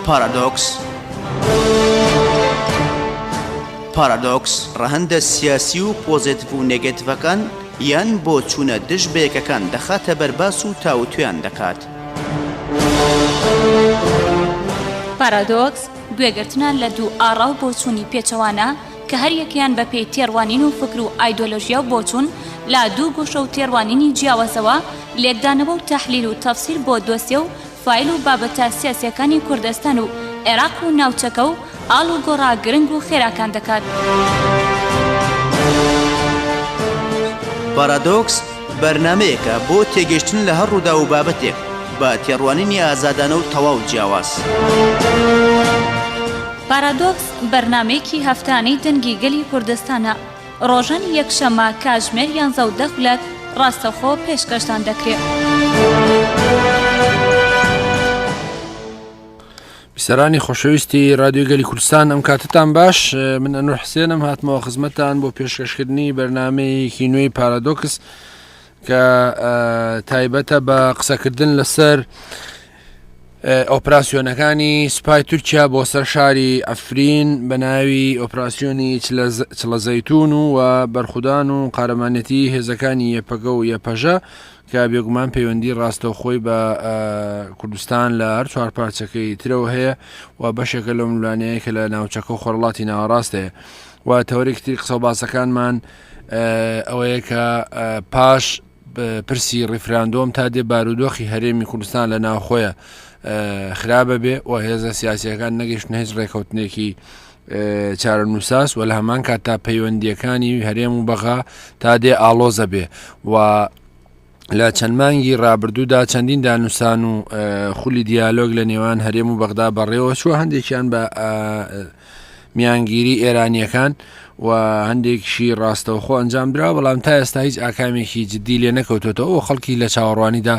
پارادۆکس پارادۆکس ڕەهەندە سیاسی و پۆزێتڤ و نێگەتڤەکان یان بۆچوونە دژ بەیەکەکان دەخاتە بەر باس و تاوتوێیان دەکات. پارادۆکس، گوێگرتنە لە دوو ئاڕا و بۆچوونی پێچەوانە کە هەریەکەیان بە پێی تێڕوانین و فکر و ئایدۆلۆژیا و بۆچوون لە دوو گۆشە و تێڕوانینی جیاوازەوە لێکدانەوە و تەحلیل و تەفسیر بۆ دۆسیە و فایل و بابەتە سیاسیەکانی کوردستان و عێراق و ناوچەکە و ئاڵوگۆڕە گرنگ و خێراکان دەکات. پارادۆکس بەرنامەیەکە بۆ تێگەیشتن لە هەر ڕووداو و بابەتێک بە تێڕوانینی ئازادانە و تەواو جیاواز. پارادۆکس بەرنامەیەکی هەفتانەی دەنگی گەلی کوردستانە. ڕۆژانی یەکشەممە کاتژمێر یانزە و دە خولەک ڕاستەوخۆ پێشکەشتان دەکرێ. بیسەرانی خۆشەویستی رادیۆی گەلی کوردستان ئەم کاتتان باش من ئەنور حسێنم هاتمەوە خزمەتتان بۆ پێشکەشکردنی بەرنمەیەکی نوێی پارادۆکس کە تایبەتە بە قسەکردن لەسەر ئۆپراسیۆنەکانی سوپای تورکیا بۆ سەر شاری ئەفرین بە ناوی ئۆپراسیۆنی چڵە زەیتون و و بەرخودان و قارەمانەتی هێزەکانی یەپەگە و یەپەژە کە بێگومان پەیوەندی ڕاستەوخۆی بە کوردستان لە هەر چوار پارچەکەی ترەوە هەیە و بەشێکە لەو ململانێیە کە لە ناوچەکە و خۆرهەڵاتی ناوەڕاست هەیە و تەوەرێکی تری قسە و باسەکانمان ئەوەیە کە پاش پرسی ڕیفراندۆم تا دێ بارودۆخی هەرێمی کوردستان لە ناوخۆیە خراپە بێ و هێزە سیاسیەکان نەگەیشتن هیچ ڕێکەوتنێکی چارەنووساز و لە هەمان کات تا پەیوەندیەکانی هەرێم و بەغا تا دێ ئاڵۆزە بێ و لە چەند مانگی ڕابردوودا چەندین دانوسان و خولی دیالۆگ لە نێوان هەرێم و بەغدا بەڕێوە چوە هەندێکیان بە میانگیری ئێرانییەکان و هەندێکیشی ڕاستەوخۆ ئەنجامدرا بەڵام تا ئێستا هیچ ئاکامێکی جددی لێ نەکەوتێتەوە و خەڵکی لە چاوەڕوانیدا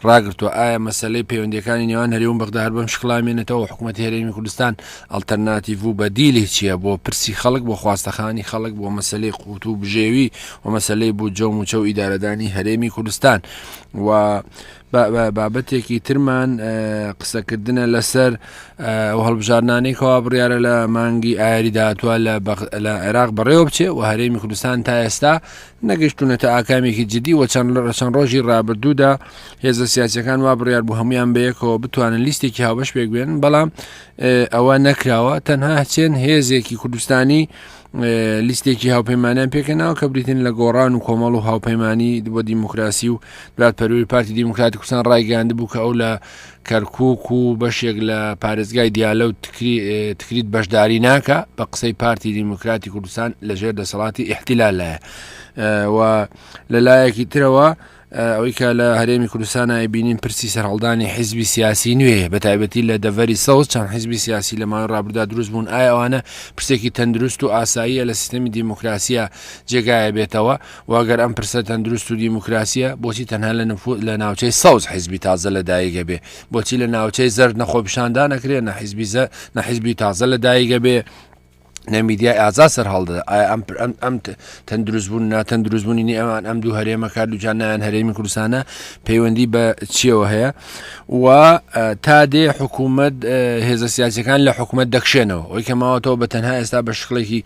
ڕاگرتووە ئایا مەسلەی پەیوەندەکانی نێوان هەرێم بەغدا هەر بەم شکڵامێنێتەوە حکوومەتی هەرێمی کوردستان ئەڵتەرناتیڤ و بەدیلی چییە بۆ پرسی خەڵک بۆ خواستەخانی خەڵک بۆ مەسلەی قوت و بژێوی و مەسلەی بودجە و موچە و ئیدارەدانی هەرێمی کوردستان و بابەتێکی ترمان قسەکردنە لەسەر ئەو هەڵبژاردنانەی کەوا بڕیارە لە مانگی ئایاری داهاتوە لە عێراق بەڕێوە بچێ و هەرێمی کوردستان تا ئێستا نەگەشتونەتە ئاکامێکی جدی و چەند چەند ڕۆژی ڕابردوودا هێزە سیاسەکان وا بڕیار بوو هەمویان بەیەکەوە بتوانن لیستێکی هاوبەش پێک بێن بەڵام ئەوە نەکراوە تەنها چێن هێزێکی کوردستانی لیستێکی هاوپەیمانیان پێکهێناوە کە بریتین لە گۆڕان و کۆمەڵ و هاوپەیمانی بۆ دیموکراسی و دادپەروەری پارتی دیموکراتی کوردستان ڕایگەیاندبوو کە ئەو لە کەرکوک و بەشێک لە پارێزگای دیالە و تکریت بەشداری ناکە بە قسەی پارتی دیموکراتی کوردستان لەژێر دەسەڵاتی ئیحتیلالایە و لەلایەکی ترەوە ئەوەی کە لە هەرێمی کوردستان ئەیبینین پرسی سەرهەڵدانی حیزبی سیاسی نوێیە بە تایبەتی لە دەڤەری سەوز چەند حیزبی سیاسی لە ماوەی ڕابردودا دروست بوون ئایا ئەوانە پرسێکی تەندروست و ئاساییە لە سیستەمی دیموکراسیە جێگایە بێتەوە و ئەگەر ئەم پرسە تەندروست و دیموکراسیە بۆچی تەنها لە نفو لە ناوچەی سەوز حیزبی تازە لە دایکە بێ بۆچی لە ناوچەی زەرد نەخۆپیشاندان نەکرێ نە حیزبی زە نە حیزبی تازە لە دایکە بێ نە میدیای ئازاد سەر هەڵدەدا ئایا ئەم ئەم ئەم تەندروست بوون ناتەندروست بوونی نی ئەمان ئەم دوو هەرێمە کار دوجان نایان هەرێمی کوردستانە پەیوەندی بە چیەوە هەیە و تا دێ حکوومەت هێزە سیاسەکان لە حکوومەت دەکشێنەوە ئەوی کە ماوەتەوە بە تەنها ئێستا بە شکڵێکی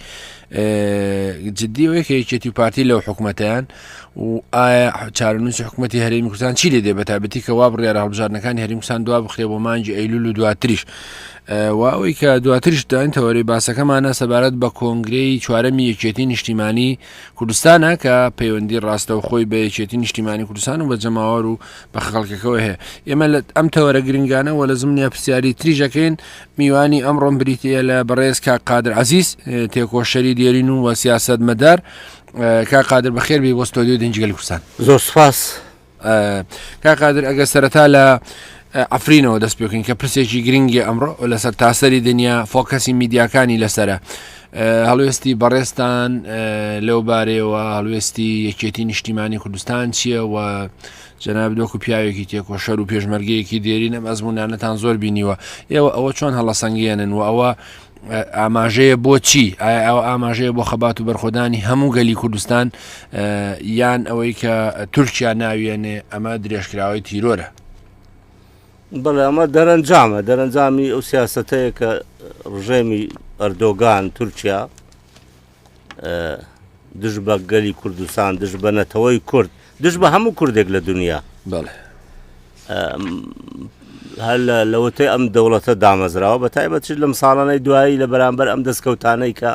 جددی و یەکە یەکێتی و پارتی لەو حکوومەتیان و ئایا چارەنووسی حکوومەتی هەرێمی کوردستان چی لێ دێ بە تایبەتی کە وا بڕیارە هەڵبژاردنەکانی هەرێمی کوردستان دوا بخرێ بۆ مانگی ئەیلول و دواتریش و ئەوەی کە دواتریش داین تەوەری باسەکەمانە سەبارەت بە کۆنگرەی چوارەمی یەکێتی نیشتیمانی کوردستانە کە پەیوەندی ڕاستەوخۆی بە یەکێتی نیشتیمانی کوردستان و بە جەماوەر و بە خەڵکەکەوە هەیە ئێمە لە ئەم تەوەرە گرنگانە وە لە زمنیا پرسیاری تریژەکەین میوانی ئەمڕۆم بریتە لە بەڕێز کاک قادر عزیز تێکۆشەری دێرین و وە سیاسەت مەدار کاک قادر بەخێر بی بۆ ستۆدیۆ دەنگی گەلی کوردستان. زۆر سوپاس. کاک قادر ئەگەر سەرەتا لە عەفرینەوە دەست پێ بکەین کە پرسێکی گرنگی ئەمڕۆ لەسەر تاسەری دنیا فۆکەسی میدیاکانی لەسرە هەڵوێستی بەڕێزتان لەو بارەیەوە هەڵوێستی یەکێتی نیشتیمانی کوردستان چییە و جەناب دۆک و پیاوێکی تێکۆشەر و پێشمەرگەیەکی دێرین ئەم ئەزمونانەتان زۆر بینیوە ئێوە ئەوە چۆن هەڵەسەنگێنن و ئەوە ئاماژەیە بۆ چی؟ ئایا ئەوە ئاماژەیە بۆ خەبات و بەرخۆدانی هەموو گەلی کوردستان یان ئەوەی کە تورکیا ناویێنێ ئەمە درێژکراوەی تیرۆرە؟ بەڵێ ئەمە دەرەنجامە، دەرەنجامی ئەو سیاسەتەیە کە ڕژێمی ئەردۆگان تورکیا دژ بە گەلی کوردستان دژ بە نەتەوەی کورد دژ بە هەموو کوردێک لە دنیا بەڵێ هەر لەوەتەی ئەم دەوڵەتە دامەزراوە بە تایبەتیش لەم ساڵانەی دوایی لە بەرامبەر ئەم دەستکەوتانەی کە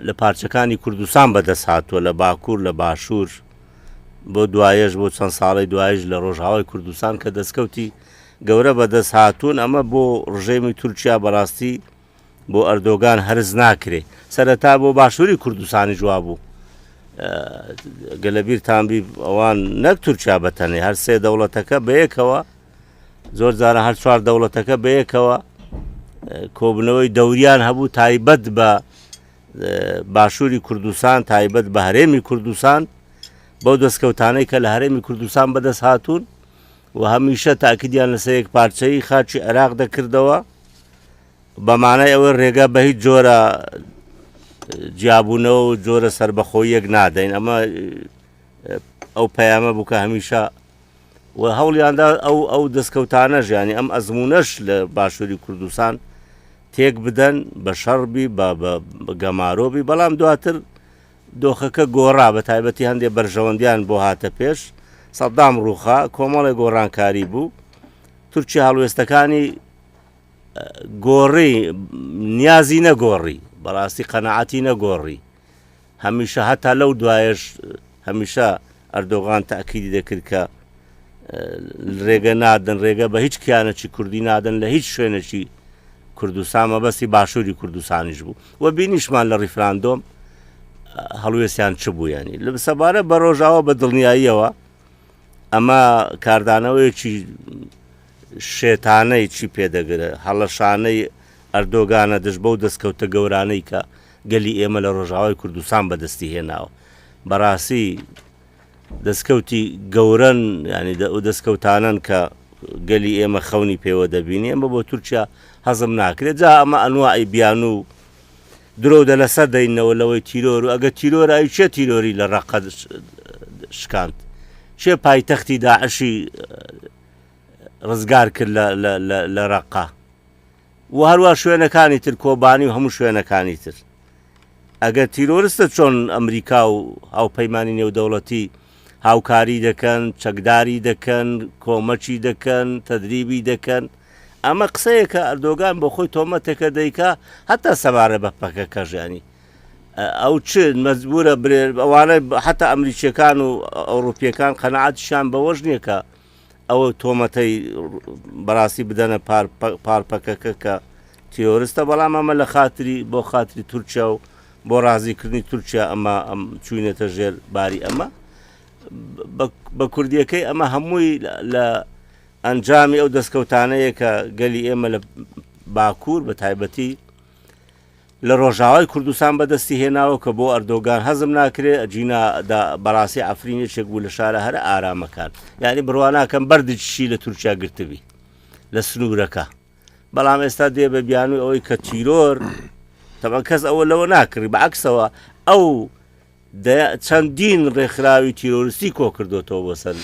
لە پارچەکانی کوردستان بەدەست هاتووە لە باکوور لە باشوور بۆ دوایەش بۆ چەند ساڵی دوایش لە ڕۆژهاوای کوردستان کە دەستکەوتی گەورە بەدەست هاتوون ئەمە بۆ ڕژێمی تورکیا بەڕاستی بۆ ئەردۆگان هەرس ناکرێ سەرەتا بۆ باشووری کوردستانی جواب بوو گە لە بیرتان بی ئەوان نەک تورکیا بەتەنێ هەر سێ دەوڵەتەکە بەیەکەوە زۆر جارە هەر چوار دەوڵەتەکە بەیەکەوە کۆبنەوەی دەوریان هەبوو تایبەت بە باشووری کوردستان تایبەت بە هەرێمی کوردستان بەو دەستکەوتانەی کە لە هەرێمی کوردستان بەدەست هاتوون و هەمیشە تاکیدیان لەسەر یەک پارچەی خاکی عێراق دەکردەوە بە مانای ئەوەی ڕێگا بە هیچ جۆرە جیابوونەوە و جۆرە سربەخۆیەک نادەین ئەمە ئەو پەیامە بوو کە هەمیشە و هەوڵیاندا ئەو ئەو دەستکەوتانە ژیانی ئەم ئەزمونەش لە باشووری کوردستان تێک بدەن بە شەڕبی بە گەمارۆبی بەڵام دواتر دۆخەکە گۆڕا بە تایبەتی هەندێ بەرژەوەندیان بۆ هاتە پێش سەدام ڕووخا کۆمەڵێ گۆڕانکاری بوو تورکیا هەڵوێستەکانی گۆڕی نیازی نەگۆڕی بەڕاستی قەنەعەتی نەگۆڕی هەمیشە هەتا لەو دوایش هەمیشە ئەردۆغان تاکیدی دەکرد کە ڕێگە نادەن ڕێگە بە هیچ کیانەکی کوردی نادەن لە هیچ شوێنێکی کوردستان مەبەستی باشووری کوردستانیش بوو و بینیشمان لە ڕیفراندۆم هەڵوێستیان چ بوو ینی لە سەبارە بە ڕۆژاوە بە دڵنیاییەوە ئەمە کاردانەوەیەکی شێتانەی چی پێدەگرە هەڵەشانەی ئەردۆگانە دژ بەو دەستکەوتە گەورانەی کە گەلی ئێمە لە ڕۆژاوای کوردستان بەدەستی هێناوە بەڕاستی دەستکەوتی گەورەن ینی ئەو دەستکەوتانەن کە گەلی ئێمە خەونی پێوە دەبینی ئەمە بۆ تورکیا هەزم ناکرێت جا ئەمە ئەنواعی بیان و درۆ دە لەسەر دەینەوە لەوەی تیرۆر و ئەگە تیرۆر ئەی چێ تیرۆری لە ڕەقە شکاند چێ پایتەختی داعشی ڕزگار کرد لە ڕەقە و هەروە شوێنەکانی تر کۆبانی و هەموو شوێنەکانی تر ئەگەر تیرۆرستە چۆن ئەمریکا و هاوپەیمانی نێودەوڵەتی هاوکاری دەکەن، چەکداری دەکەن، کۆمەکی دەکەن، تەدریبی دەکەن. ئەمە قسەیەکە ئەردۆگان بۆ خۆی تۆمەتێکە دەیکا هەتا سەبارە بە پەکەکەش ینی ئەو چ مەجبورە برێ ئەوانە حتا ئەمریکیەکان و ئەوروپیەکان قەنەعاتیشان بەوەش نییە کە ئەوە تۆمەتەی بەڕاستی بدەنە پار پەکەکە کە تیرۆرستە بەڵام ئەمە لە خاتری بۆ خاتری تورکیا و بۆ ڕازیکردنی تورکیا ئەمە ئەم چوینەتە ژێر باری ئەمە بە کوردیەکەی ئەمە هەمووی لە ئەنجامی ئەو دەستکەوتانەیە کە گەلی ئێمە لە باکوور بە تایبەتی لە ڕۆژاوای کوردستان بەدەستی هێناوە کە بۆ ئەردۆگان هەزم ناکرێ ئەگینا دا بەڕاستی عەفرین یەکێک بوو لە شارە هەرە ئارامەکان یعنی بڕوا ناکەم بەردێکیشی لە تورکیا گرتبی لە سنوورەکە بەڵام ئێستا دێ بە بیانووی ئەوەی کە تیرۆر تەبعەن کەس ئەوە لەوە ناکڕی بەعکسەوە ئەو چەندین ڕێکخراوی تیرۆریستی کۆ کردوتەوە بۆ سەر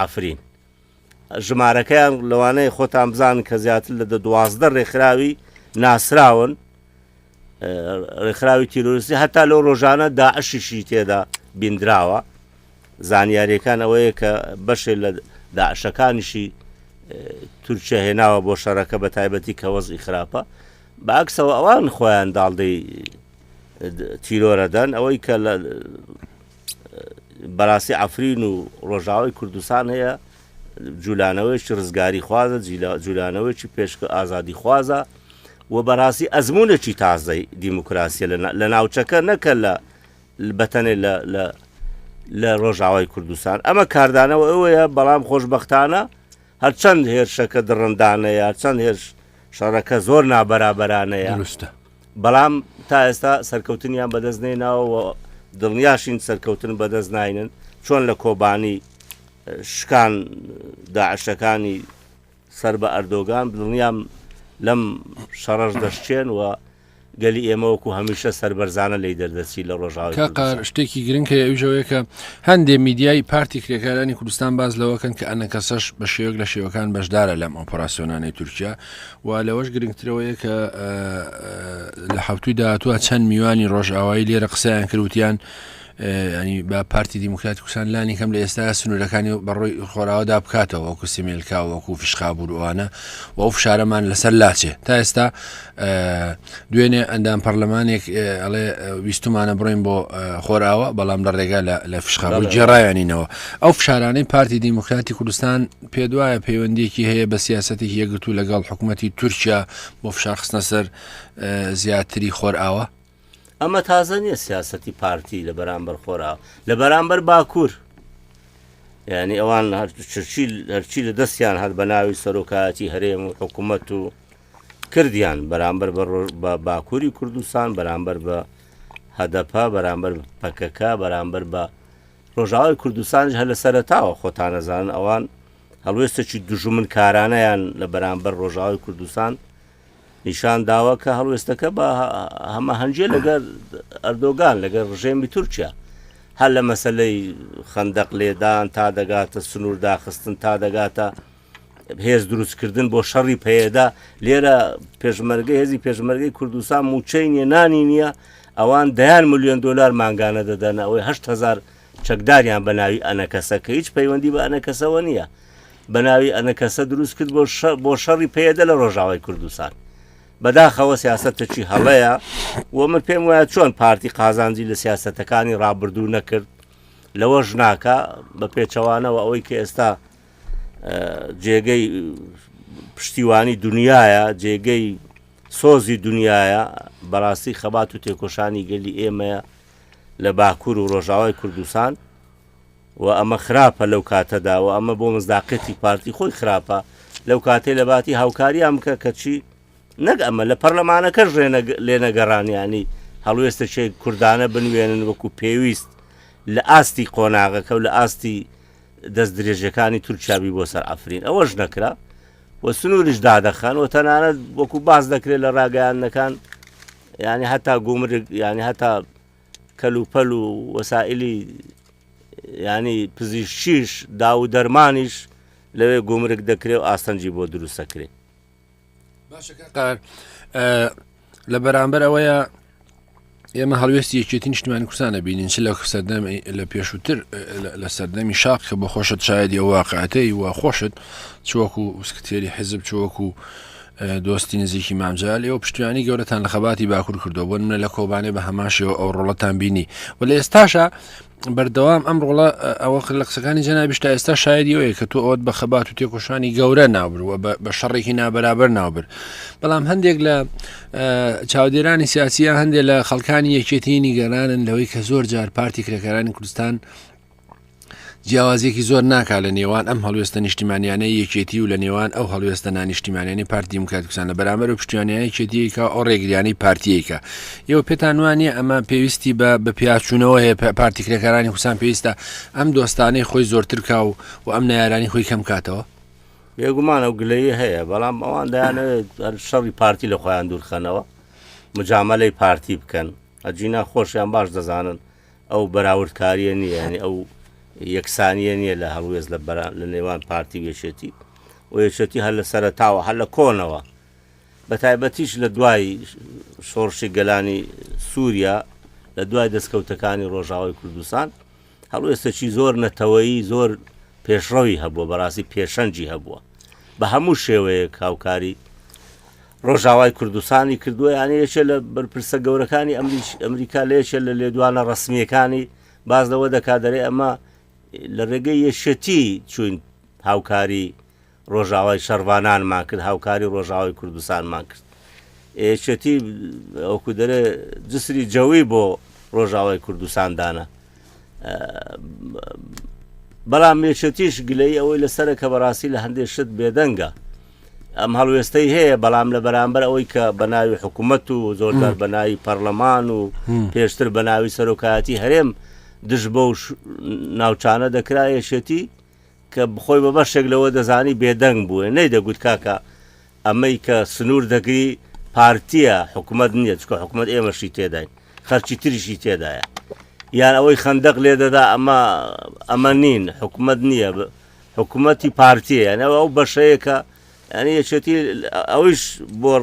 عەفرین ژمارەکەیان لەوانەیە خۆتان بزانن کە زیاتر لە 12 ڕێکخراوی ناسراون ڕێکخراوی تیرۆریستی هەتا لەو ڕۆژانە داعشیشی تێدا بیندراوە زانیاریەکان ئەوەیە کە بەشێ لە داعشەکانیشی تورکیا هێناوە بۆ شەڕەکە بە تایبەتی کە وەزی خراپە باکسەوە ئەوان خۆیان داڵدەی تیرۆرەدەن ئەوەی کە لە بەراستی عەفرین و ڕۆژاوای کوردستان هەیە جولانەوەیەکی ڕزگاری خوازە جولانەوەیەکی پێشکە ئازادی خوازە و بەڕاستی ئەزمونێکی تازەی دیموکراسیە لە ناوچەکە نەکە لە بەتەنێ لە لە لە ڕۆژاوای کوردستان ئەمە کاردانەوە ئەوەیە بەڵام خۆشببختانە هەرچەند هێرشەکە دڕندانەیە هەرچەند هێرش شەڕەکە زۆر نابەرابەرانەیە دروستە. بەڵام تا ئێستا سەرکەوتنیان بەدەست نێناوە و دڵنیاشین سەرکەوتن بەدەست ناینن چۆن لە کۆبانی شکان داعشەکانی سەر بە ئەردۆگان دڵنیام لەم شەڕەش دەشچێن و گەلی ئێمە وەکو هەمیشە سەربەرزانە لێی دەردەچی لە ڕۆژاوای کاک قار کوردستان. شتێکی گرنگ هەیە ئەویش ئەوەیە کە هەندێ میدیای پارتی کرێکارانی کوردستان باس لەوە کەن کە ئەنەکەسەش بە شێوەیەک لە شێوەکان بەشدارە لەم ئۆپەراسیۆنانەی تورکیا و لەوەش گرنگترەوەیە کە لە حەوتووی داهاتووە چەند میوانی ڕۆژئاوایی لێرە قسەیان کرد وتیان ینی بە پارتی دیموکراتی کوردستان لانی کەم لە ئێستا سنوورەکانی بەڕۆی خۆراوەدا بکاتەوە وەکو سیمێلکا وەکو فشخابور ئەوانە و ئەو فشارەمان لەسەر لاچێ تا ئێستا دوێنێ ئەندام پەرلەمانێک ئەڵێ ویستمانە بڕۆین بۆ خۆراوە بەڵام لە ڕێگا لە فشخابور گێڕایانینەوە ئەو فشارانەی پارتی دیموکراتی کوردستان پێدوایە پەیوەندیەکی هەیە بە سیاسەتێکی یەکگرتوو لەگەڵ حکوومەتی تورکیا بۆ فشار خستنە سەر زیاتری خۆرئاوا؟ ئەمە تازە نییە سیاسەتی پارتی لە بەرامبەر خۆرا لە بەرامبەر باکوور یعنی ئەوان هەرچی هەرچی لە دەستیان هەر بە ناوی سەرۆکایەتی هەرێم و حکوومەت و کردیان بەرامبەر بە باکووری کوردستان بەرامبەر بە هەدەپە بەرامبەر پەکەکە بەرامبەر بە ڕۆژاوای کوردستانیش هەر لە سەرەتاوە خۆتان ئەزانن ئەوان هەڵوێستێکی دوژمنکارانەیان لە بەرامبەر ڕۆژاوای کوردستان نیشان داوە کە هەڵوێستەکە بە هەماهەنگیە لەگەر ئەردۆگان لەگەر ڕژێمی تورکیا هەر لە مەسلەی خەندەق لێدان تا دەگاتە سنوور داخستن تا دەگاتە هێز دروستکردن بۆ شەڕی پەیەدا لێرە پێشمەرگە هێزی پێشمەرگەی کوردستان موچەی نیە نانی نییە ئەوان دەیان ملیۆن دۆلار مانگانە دەدەن ئەوەی هەشت هەزار چەکداریان بە ناوی ئەنەکەسە کە هیچ پەیوەندی بە ئەنەکەسەوە نییە بە ناوی ئەنەکەسە دروست کرد بۆ بۆ شەڕی پەیەدە لە ڕۆژاوای کوردستان بەداخەوە سیاسەتێکی هەڵەیە و من پێم وایە چۆن پارتی قازانجی لە سیاسەتەکانی ڕابردوو نەکرد لەوەش ناکا بە پێچەوانەوە ئەوەی کە ئێستا جێگەی پشتیوانی دنیاە جێگەی سۆزی دنیاە بەڕاستی خەبات و تێکۆشانی گەلی ئێمەیە لە باکوور و ڕۆژاوای کوردستان و ئەمە خراپە لەو کاتەدا و ئەمە بۆ مزداقێتی پارتی خۆی خراپە لەو کاتەی لە باتی هاوکاریان بکە کەچی نەک ئەمە لە پەرلەمانەکەش لێنەگەڕان ینی هەڵوێستەچێک کوردانە بنوێنن وەکو پێویست لە ئاستی قۆناغەکە و لە ئاستی دەست درێژەکانی تورکیابی بۆ سەر ئەفرین ئەوەش نەکرا و سنووریش دادەخەن و تەنانەت وەکو باس دەکرێت لە ڕاگەیاندنەکان ینی هەتا گومرگ ینی هەتا کەلوپەل و وەسائلی ینی پزیشکیش دا و دەرمانیش لەوێ گومرگ دەکرێت و ئاستەنگی بۆ دروستەکرێت باشە کاک قەرار لە بەرامبەر ئەوەیە ئێمە هەڵوێستی یەکێتی نیشتمانی کوردستان نەبینین چ لە سەردەم لە پێشووتر لە سەردەمی شاق کە بە خۆشت شایدی ئەو واقعەتەی و خۆشت چوەکو سکرتێری حزب چوەکو دۆستی نزیکی مامجال ئێوە پشتیوانی گەورەتان لە خەباتی باکوور کردو بۆ منە لە کۆبانێ بە هەمان شێوە ئەو ڕۆڵەتان بینی و لە ئێستاشا بەردەوام ئەم ڕۆڵە ئەوە لە قسەکانی جەنابیش تا ئێستا شایدی ئەوەیە کە تۆ ئەوەت بە خەبات و تێکۆشانی گەورە ناوبرد و بە شەڕێکی نابەرابەر ناوبرد بەڵام هەندێک لە چاودێرانی سیاسیە هەندێک لە خەڵکانی یەکێتی نیگەرانن لەوەی کە زۆر جار پارتی کرێکارانی کوردستان جیاوازیەکی زۆر ناکا لە نێوان ئەم هەڵوێستە نیشتیمانیانەی یەکێتی و لە نێوان ئەو هەڵوێستە نانیشتیمانیانی پارتی دیموکراتی کوردستان لە بەرامبەر و پشتیوانیانی یەکێتیەکە ئەو ڕێگریانەی پارتیەکە ئێوە پێتان وانە ئەمە پێویستی بە بە پیاچوونەوە هەیە پارتی کرێکارانی کوردستان پێویستە ئەم دۆستانەی خۆی زۆرتر کا و و ئەم نەیارانی خۆی کەم کاتەوە بێگومان ئەو گلەیی هەیە بەڵام ئەوان دەیانەوێت هەر شەڕی پارتی لە خۆیان دوورخەنەوە مجاملەی پارتی بکەن ئەجینا خۆشیان باش دەزانن ئەو بەراوردکاریە نییە ینی ئەو یەکسانیە نییە لە هەڵوێست لە بەرا لە نێوان پارتی و یەکێتی و یەکێتی هەر لە سەرەتاوە هەر لە کۆنەوە بە تایبەتیش لە دوای شۆڕشی گەلانی سووریا لە دوای دەستکەوتەکانی ڕۆژاوای کوردستان هەڵوێستێکی زۆر نەتەوەیی زۆر پێشڕەوی هەبووە بەڕاستی پێشەنگی هەبووە بە هەموو شێوەیەک هاوکاری ڕۆژاوای کوردستانی کردووە یانە یەکێ لە بەرپرسە گەورەکانی ئەمریکا لە یەکێ لە لێدوانە ڕسمیەکانی باز لەوە دەکات دەرێ ئەمە لە ڕێگەی یەکێتی چوین هاوکاری ڕۆژاوای شەڕڤانانمان کرد هاوکاری ڕۆژاوای کوردستانمان کرد یەکێتی وەکو دەرێ جسری جەوی بۆ ڕۆژاوای کوردستان دانا بەڵام یەکێتیش گلەی ئەوەی لەسەرە کە بەڕاستی لە هەندێک شت بێدەنگە ئەم هەڵوێستەی هەیە بەڵام لە بەرامبەر ئەوەی کە بە ناوی حکوومەت و زۆرجار بە ناوی پەرلەمان و پێشتر بە ناوی سەرۆکایەتی هەرێم دژ بەو ناوچانە دەکرا یەکێتی کە خۆی بە بەشێک لەوە دەزانی بێدەنگ بووە نەیدەگوت کاکە ئەمەی کە سنوور دەگری پارتیە حکومەت نییە چکە حکومەت ئێمەشی تێداین خەرچی تریشی تێدایە یان ئەوەی خەندەق لێ دەدا ئەمە ئەمە نین حکومەت نییە حکومەتی پارتیە یان ئەو بەشەیە کە یعنی یەکێتی ئەویش بۆ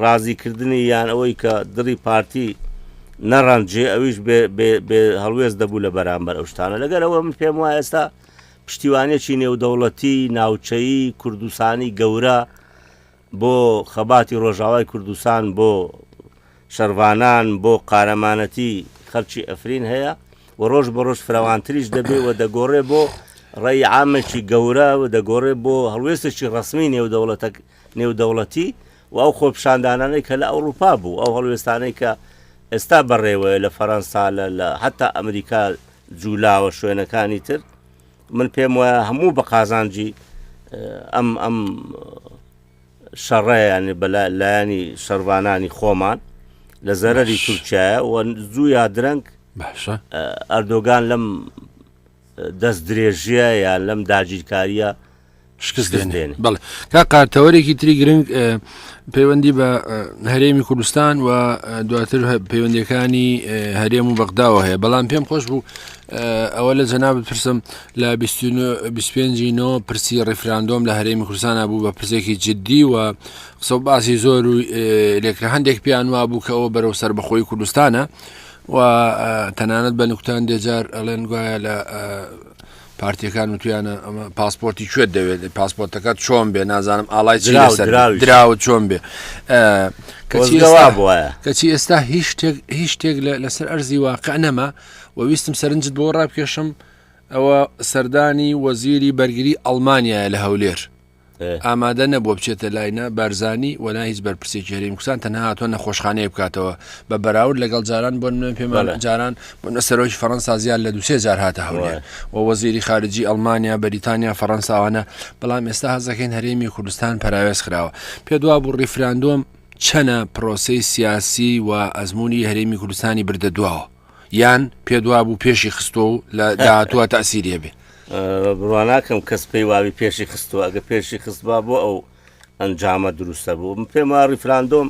ڕازیکردنی یان ئەوەی کە دڵی پارتی نەڕەنجێ ئەویش بێ هەڵوێست دەبوو لە بەرامبەر ئەو شتانە لەگەر ئەوە من پێم وایە ئێستا پشتیوانێکی نێودەوڵەتی ناوچەیی کوردستانی گەورە بۆ خەباتی ڕۆژاوای کوردستان بۆ شەڕڤانان بۆ قارەمانەتی خەڵکی ئەفرین هەیە و ڕۆژ بە ڕۆژ فراوانتریش دەبێ و دەگۆڕێ بۆ ڕێی عامێکی گەورە و دەگۆڕێ بۆ هەڵوێستێکی ڕەسمی نێودەوڵەتە نێودەوڵەتی و ئەو خۆپیشاندانانەی کە لە ئەوروپا بوو ئەو هەڵوێستانەی کە ئێستا بەڕێوەیە لە فەرەنسا لە لە حتا ئەمریکا جوولاوە شوێنەکانی تر من پێم وایە هەموو بە قازانجی ئەم ئەم شەڕەیە یانی بە لایەنی شەڕڤانانی خۆمان لە زەرەری تورکیایە و زوو یا درەنگ باشە ئەردۆگان لەم دەست درێژیە یان لەم داگیرکاریە شکست دێنێ بەڵێ کا قارتەوەرێکی تری گرنگ پەیوەندی بە هەرێمی کوردستان و دواتر پەیوەندیەکانی هەرێم و بەغداوە هەیە بەڵام پێم خۆش بوو ئەوە لە جەنابت پرسم لە 25 نۆ پرسی ڕیفراندۆم لە هەرێمی کوردستانە بوو بە پرسێکی جددی و قسە و باسی زۆر و لێکرا هەندێک پێیان وابوو کە ئەوە بەرەو سەربەخۆی کوردستانە و تەنانەت بە نوکتان دێجار ئەڵێن گوایە لە پارتیەکان وتویانە ئەمە پاسپۆرتی کوێت دەوێت پاسپۆرتەکەت چۆن بێ نازانم ئاڵای چی دراو لەسەر بێ، دراویش. دراوت چۆن بێ کەچی خۆزگە وا ئێستا بوایە. کەچی ئێستا هیچ شتێک هیچ شتێک لە- لەسەر ئەرزی واقع نەما و ویستم سەرنجت بۆ ڕابکێشم ئەوە سەردانی وەزیری بەرگری ئەڵمانیایە لە هەولێر ئامادە نەبووە بچێتە لای نە بارزانی و نا هیچ بەرپرسێکی هەرێمی کوردستان تەنها هاتووە نەخۆشخانەیە بکاتەوە بە بەراورد لەگەڵ جاران بۆ نمونە پێمان جاران بۆ نە سەرۆکی فەڕەنسا زیاد لە دوسێ جار هاتە هەولێر و وەزیری خارجی ئەڵمانیا بەریتانیا فەڕەنسا ئەوانە بەڵام ئێستا هەزەکەین هەرێمی کوردستان پەراوێز خراوە پێ دوا بوو ڕیفراندۆم چەنە پرۆسەی سیاسی و ئەزمموی هەرێمی کوردستانی بردە دواوە یان پێت وابوو پێشی خستووە و لە داهاتووە تەئسیری هەبێ؟ بڕوا ناکەم کەس پێی وابی پێشی خستووە، ئەگەر پێشی خستبا بۆ ئەو ئەنجامە دروستە بوو. من پێم وایە ڕیفراندۆم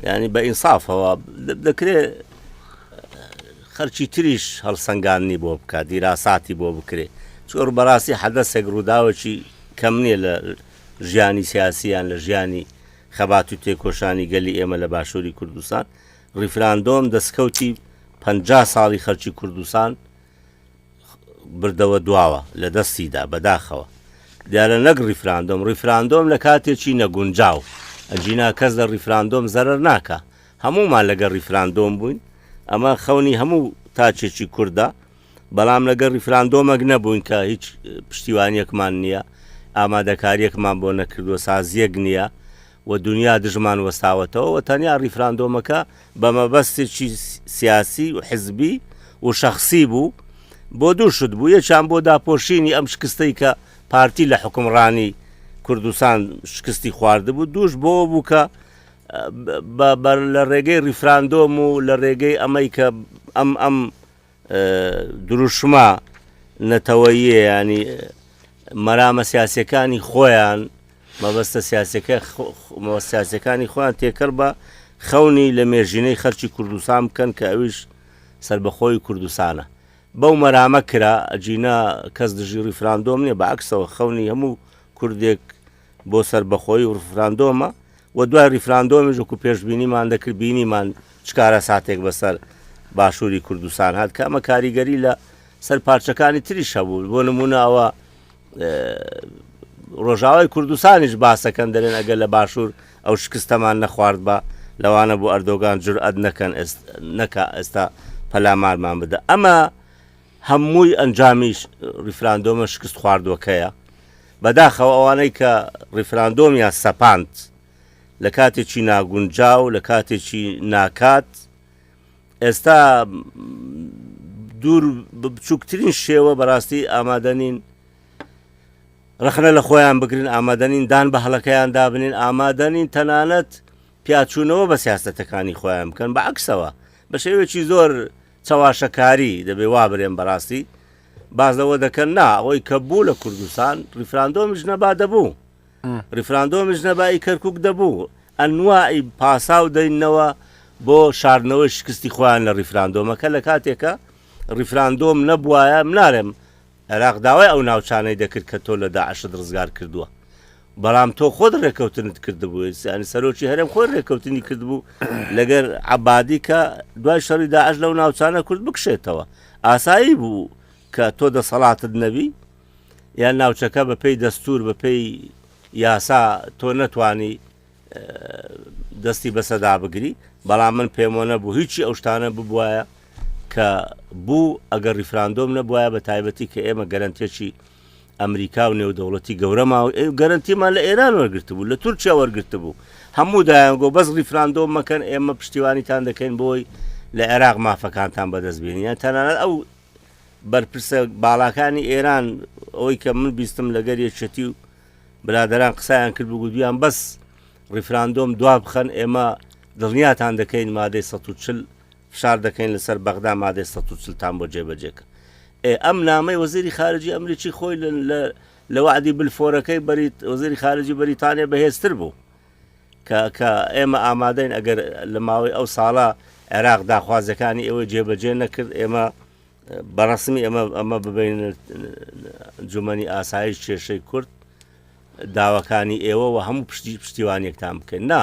یانی بە ئینسافەوە دەکرێ خەرکی تریش هەڵسەنگاندنی بۆ بکات، دیراساتی بۆ بکرێ. چۆر بەڕاستی حەدەسێک ڕووداوێکی کەم نییە لە ژیانی سیاسی یان لە ژیانی خەبات و تێکۆشانی گەلی ئێمە لە باشووری کوردستان. ڕیفراندۆم دەسکەوتی 50 ساڵی خەلکی کوردستان بردەوە دواوە لە دەستی دا بەداخەوە دیارە نەک ڕیفراندۆم ڕیفراندۆم لە کاتێکی نەگونجاو ئەگینا کەس لە ڕیفراندۆم زەرەر ناکا هەموومان لەگەر ڕیفراندۆم بووین ئەمە خەونی هەموو تاچێکی کوردە بەڵام لەگەر ڕیفراندۆمەک نەبووین کە هیچ پشتیوانیەکمان نییە ئامادەکاریەکمان بۆ نەکردووە سازیەک نییە و دونیا دژمان وەستاوەتەوە و تەنیا ڕیفراندۆمەکە بە مەبەستێکی سیاسی و حزبی و شەخسی بوو بۆ دوو شت بوو یەکیان بۆ داپۆشینی ئەم شکستەی کە پارتی لە حوکمڕانی کوردستان شکستی خواردبوو دووش بۆوە بوو کە بە لە ڕێگەی ڕیفراندۆم و لە ڕێگەی ئەمەی کە ئەم ئەم دروشمە نەتەوەییە ینی مەرامە سیاسەکانی خۆیان مەبەستە سیاسەکە سیاسەکانی خۆیان تێکەڵ بە خەونی لە مێژینەی خەرکی کوردستان بکەن کە ئەویش سربەخۆی کوردستانە بەو مەرامە کرا ئەگینا کەس دژی ڕیفراندۆم نییە بە عکسەوە خەونی هەموو کوردێک بۆ سەربەخۆیی و ڕفراندۆمە و دوای ڕیفراندۆمیش وەکو پێشبینیمان دەکرد بینیمان چ کارەساتێک بەسەر باشووری کوردستان هات کە ئەمە کاریگەری لە سەر پارچەکانی تریش هەبوو بۆ نمونە ئەوە ڕۆژاوای کوردستانیش باسەکەن دەرێن ئەگەر لە باشوور ئەو شکستەمان نەخوارد بە لەوانە بۆ ئەردۆگان جورئەت نەکەن نەکە ئێستا پەلامارمان بدە ئەمە هەمووی ئەنجامی ڕیفراندۆمە شکست خواردووەکەیە. بەداخەوە ئەوانەی کە ڕیفراندۆمیان سەپاند لە کاتێکی ناگونجاو، لە کاتێکی ناکات، ئێستا دوور بچووکترین شێوە بەڕاستی ئامادە نین ڕەخنە لە خۆیان بگرن، ئامادە نین دان بە هەڵەکەیان دابنێن، ئامادە نین تەنانەت پیاچوونەوە بە سیاسەتەکانی خۆیان بکەن، بە عەکسەوە بە شێوەیەکی زۆر چەواشەکاری دەبێ وا برێن بەڕاستی باس لەوە دەکەن نا ئەوەی کە بوو لە کوردستان ڕیفراندۆمیش نەبا دەبوو ڕیفراندۆمیش نەبا ئی کەرکک دەبوو. ئەنواعی پاساو دەینەوە بۆ شاردنەوەی شکستی خۆیان لە ڕیفراندۆمەکە لە کاتێکە ڕیفراندۆم نەبوایە منارێم عێراق داوای ئەو ناوچانەی دەکرد کە تۆ لە داعشت ڕزگار کردووە بەڵام تۆ خۆت ڕێکەوتنت کردبوو یانی سەرۆکی هەرێم خۆی ڕێکەوتنی کردبوو لەگەر عەبادی کە دوای شەڕی داعش لەو ناوچانە کورد بکشێتەوە ئاسایی بوو کە تۆ دەسەڵاتت نەبی یان ناوچەکە بە پێی دەستور بە پێی یاسا تۆ نەتوانی دەستی بەسەدا بگری بەڵام من پێمۆ نەبوو هیچی ئەو شتانە ببوایە کە بوو ئەگەر ڕیفراندۆم نەبوایە بە تایبەتی کە ئێمە گەرەنتێکی ئەمریکا و نێودەوڵەتی گەورەما گەرنتیمان لە ئێران وەرگرتبوو لە تورکیا وەرگرتبوو هەموو دایانگۆ بەس ڕیفراندۆم مەکەن ئێمە پشتیوانیتان دەکەین بۆی لە عێراق مافەکانتان بەدەست بێنین یان تەنانەت ئەو بەرپرسە باڵاکانی ئێران ئەوەی کە من بیستم لەگەر یەکێتی و برادەران قسەیان کرد بوو گوتیان بەس ڕیفراندۆم دوا بخەن ئێمە دڵنیاتان دەکەین مادەی 140 فشار دەکەین لەسەر بەغدا مادەی 140 تان بۆ جێبەجێکە ئێ ئەم نامەی وەزیری خارجی ئەمریکی خۆی لە لە وعدی بلفۆرەکەی بەریت وەزیری خارجی بەریتانیا بەهێزتر بوو کە کە ئێمە ئامادەین ئەگەر لە ماوەی ئەو ساڵە عێراق داخوازەکانی ئێوەی جێبەجێ نەکرد ئێمە بەڕسمی ئەمە ئەمە ببین جومەنی ئاسایش کێشەی کورد داواکانی ئێوە و هەموو پشتی پشتیوانیەکتان بکەن نا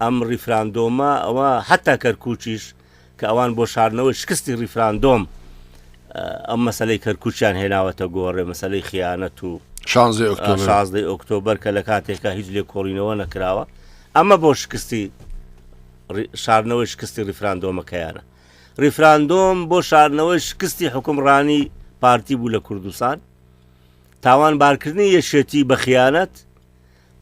ئەم ڕیفراندۆمە ئەوە حتا کەرکوچیش کە ئەوان بۆ شاردنەوەی شکستی ڕیفراندۆم ئەم مەسلەی کەرکوچیان هێناوەتە گۆڕێ مەسلەی خیانەت و شانزەی ئۆکتۆبەر شازدەی ئۆکتۆبەر کە لە کاتێکا هیچ لێکۆڵینەوە نەکراوە ئەمە بۆ شکستی شاردنەوەی شکستی ڕیفراندۆمەکەیانە ڕیفراندۆم بۆ شاردنەوەی شکستی حکومڕانی پارتی بوو لە کوردستان تاوانبارکردنی یەکێتی بە خیانەت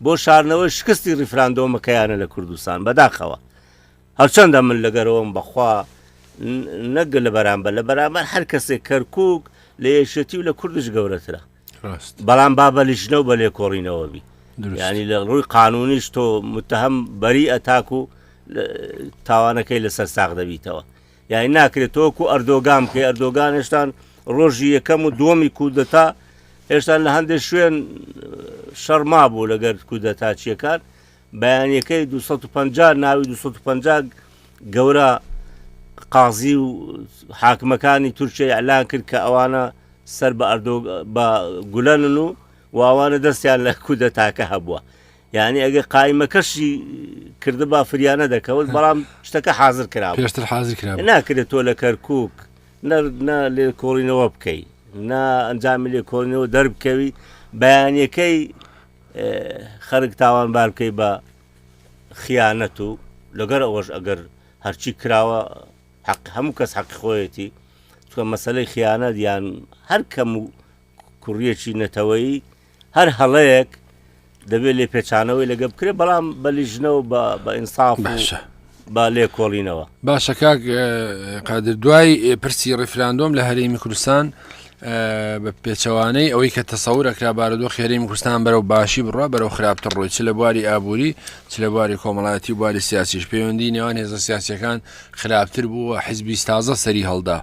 بۆ شاردنەوەی شکستی ڕیفراندۆمەکەیانە لە کوردستان بەداخەوە هەرچەندە من لەگەرەوەم بەخوا نەک لە بەرامبەر لە بەرامبەر هەر کەسێک کەرکک لە یەکێتی و لە کوردش گەورەترە بەڵام با بە لیژنە و بە لێکۆڵینەوە بی ینی لە ڕووی قانونیش تۆ متهم بەری ئەتاک و تاوانەکەی لەسەر ساغ دەبیتەوە یانی ناکرێت تۆ وەکو ئەردۆگان بکەی ئەردۆگان هێشتان ڕۆژی یەکەم و دووەمی کودەتا هێشتان لە هەندێک شوێن شەڕ مابوو لەگەر کودەتاچیەکان بەیانەکەی 250 ناوی 250 گەورە قازی و حاکمەکانی تورکیا ئەلان کرد کە ئەوانە سەر بە ئەردۆ بە گولەنن و واوانە دەستیان لە کودەتاکە هەبووە یانی ئەگەر قایمەکەشی کردبا فریا نەدەکەوت بەڵام شتەکە حازر کرا پێشتر حازر کرا ناکرێت تۆ لە کەرکک نە لێکۆڵینەوە بکەی نا ئەنجامی لێکۆڵینەوە دەربکەوی بەیانەکەی خەرک تاوانبار بکەی بە خیانەت و لەگەر ئەوەش ئەگەر هەرچی کراوە حەق هەموو کەس حەقی خۆیەتی چونکە مەسلەی خیانەت یان هەر کەم و کوڕیەکی نەتەوەیی هەر هەڵەیەک دەبێت لێپێچانەوەی لەگە بکرێت بەڵام بە لیژنە و بە ئینساف باشە بە لێکۆڵینەوە. باشە کاک قادر دوای پرسی ڕیفراندۆم لە هەرێمی کوردستان بە پێچەوانەی ئەوەی کە تەسەور ئەکرا بارودۆخی هەرێمی کوردستان بەرەو باشی بڕوا بەرەو خراپتر ڕۆی چ لە بواری ئابووری چ لە بواری کۆمەڵایەتی و بواری سیاسیش پەیوەندی نێوان هێزە سیاسیەکان خراپتر بوو و حزبی تازە سەری هەڵدا.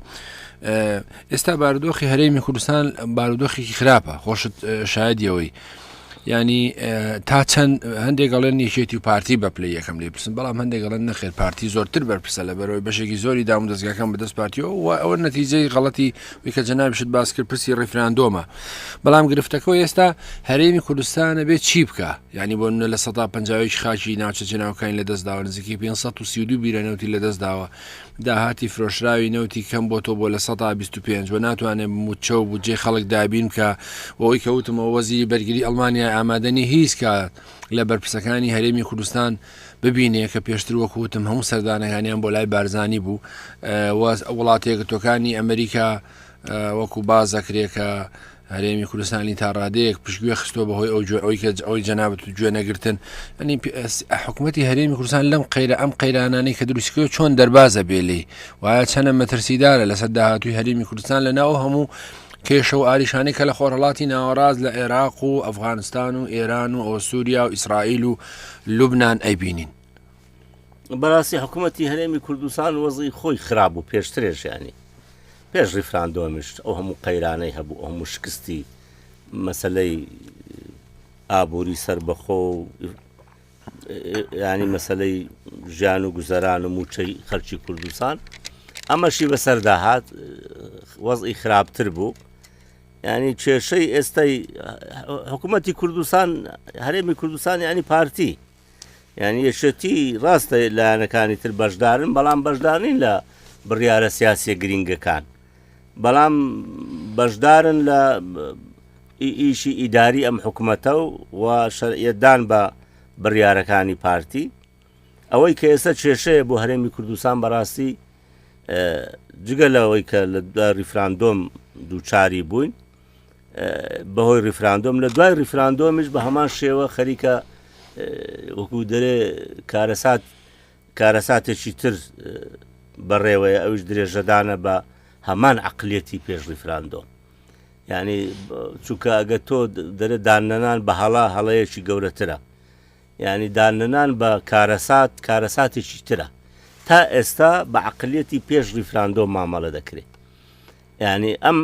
ئێستا بارودۆخی هەرێمی کوردستان بارودۆخێکی خراپە خۆشت شایدیەوەی ینی تا چەند هەندێک گەڵێن یەکێتی و پارتی بە پلەی یەکەم لێ پرسن بەڵام هەندێک گەڵێن نەخێر پارتی زۆرتر بەرپرسە لە بەرەوەی بەشێکی زۆری دام و دەستگاکان بەدەست پارتیەوە و ئەوە نەتیجەی غەڵەتی وی کە جەنابیشت باس کرد پرسی ڕیفراندۆمە بەڵام گرفتەکە ئێستا هەرێمی کوردستانە بێ چی بکە ینی بۆ نە لە سەدا پەنجاوێکی خاکی ناوچە جێناوەکانی لە دەستداوە نزیکەی 532 بیرە نەوتی لە دەستداوە داهاتی فرۆشراوی نەوتی کەم بۆتەوە بۆ 25% و ناتوانێت مووچە و بودجەی خەڵک دابین بکا و ئەوەی کە وتمەوە وەزیری بەرگری ئەڵمانیا ئامادە نییە هیچ کات لە بەرپرسەکانی هەرێمی کوردستان ببینێ کە پێشتر وەکو وتم هەموو سەردانەکانیان بۆ لای بارزانی بوو وڵاتە یەکگرتووەکانی ئەمریکا وەکو باس دەکرێ کە هەرێمی کوردستانی تا ڕادەیەک پشتگوێ خستووە بەهۆی ئەو گوێ ئەوی کە ئەوی جەنابەت و گوێ نەگرتن ئەنی حکوومەتی هەرێمی کوردستان لەم قەیرە ئەم قەیرانانەی کە دروستکرد چۆن دەربازە بێ لێی وایە چەنە مەترسیدارە لەسەر داهاتووی هەرێمی کوردستان لە ناو هەموو کێشە و ئاریشانی کە لە خۆرهڵاتی ناوەڕاست لە عێراق و ئەفغانستان و ئێران و ئۆسووریا و ئیسرائیل و لوبناان ئەیبینین. بەڕاستی حکوومەتی هەرێمی کوردستان وەزی خۆی خراپ بوو پێشترێش ینی پێش ڕیفراندۆمیش ئەو هەموو قەیرانەی هەبوو ئەو هەموو شکستی مەسەلەی ئابووری سەربەخۆ و ینی مەسلەی ژیان و گوزەران و موچەی خەلکی کوردستان ئەمەشی بەسەردا هات وەزئی خراپتر بوو ینی کێشەی ئێستای حکوومەتی کوردستان هەرێمی کوردستان ینی پارتی یعنی یەکێتی ڕاستە لایەنەکانی تر بەشدارن بەڵام بەشدارنین لە بڕیارە سیاسیە گرینگەکان بەڵام بەشدارن لە ئیشی ئیداری ئەم حکوومەتە و و شەرعیەتدان بە بڕیارەکانی پارتی ئەوەی کە ئێستا کێشەیە بۆ هەرێمی کوردستان بەڕاستی جگە لەوەی کە لە ریفراندۆم دووچاری بووین بەهۆی ریفراندۆم لە دوای ریفراندۆمیش بە هەمان شێوە خەریکە وەکو دەرێ کارەسات کارەساتێکی تر بەڕێوەیە ئەوش درێژەدانە بە هەمان عقلێتی پێش ریفراندۆم یعنی چونکە ئەگە تۆ دەرێ داننان بە هەڵا هەڵەیەکی گەورەترە یعنی داننان بە کارەسات کارەساتێکی ترە تا ئێستا بە عقلێتی پێش ریفراندۆم مامەڵە دەکرێت یانی ئەم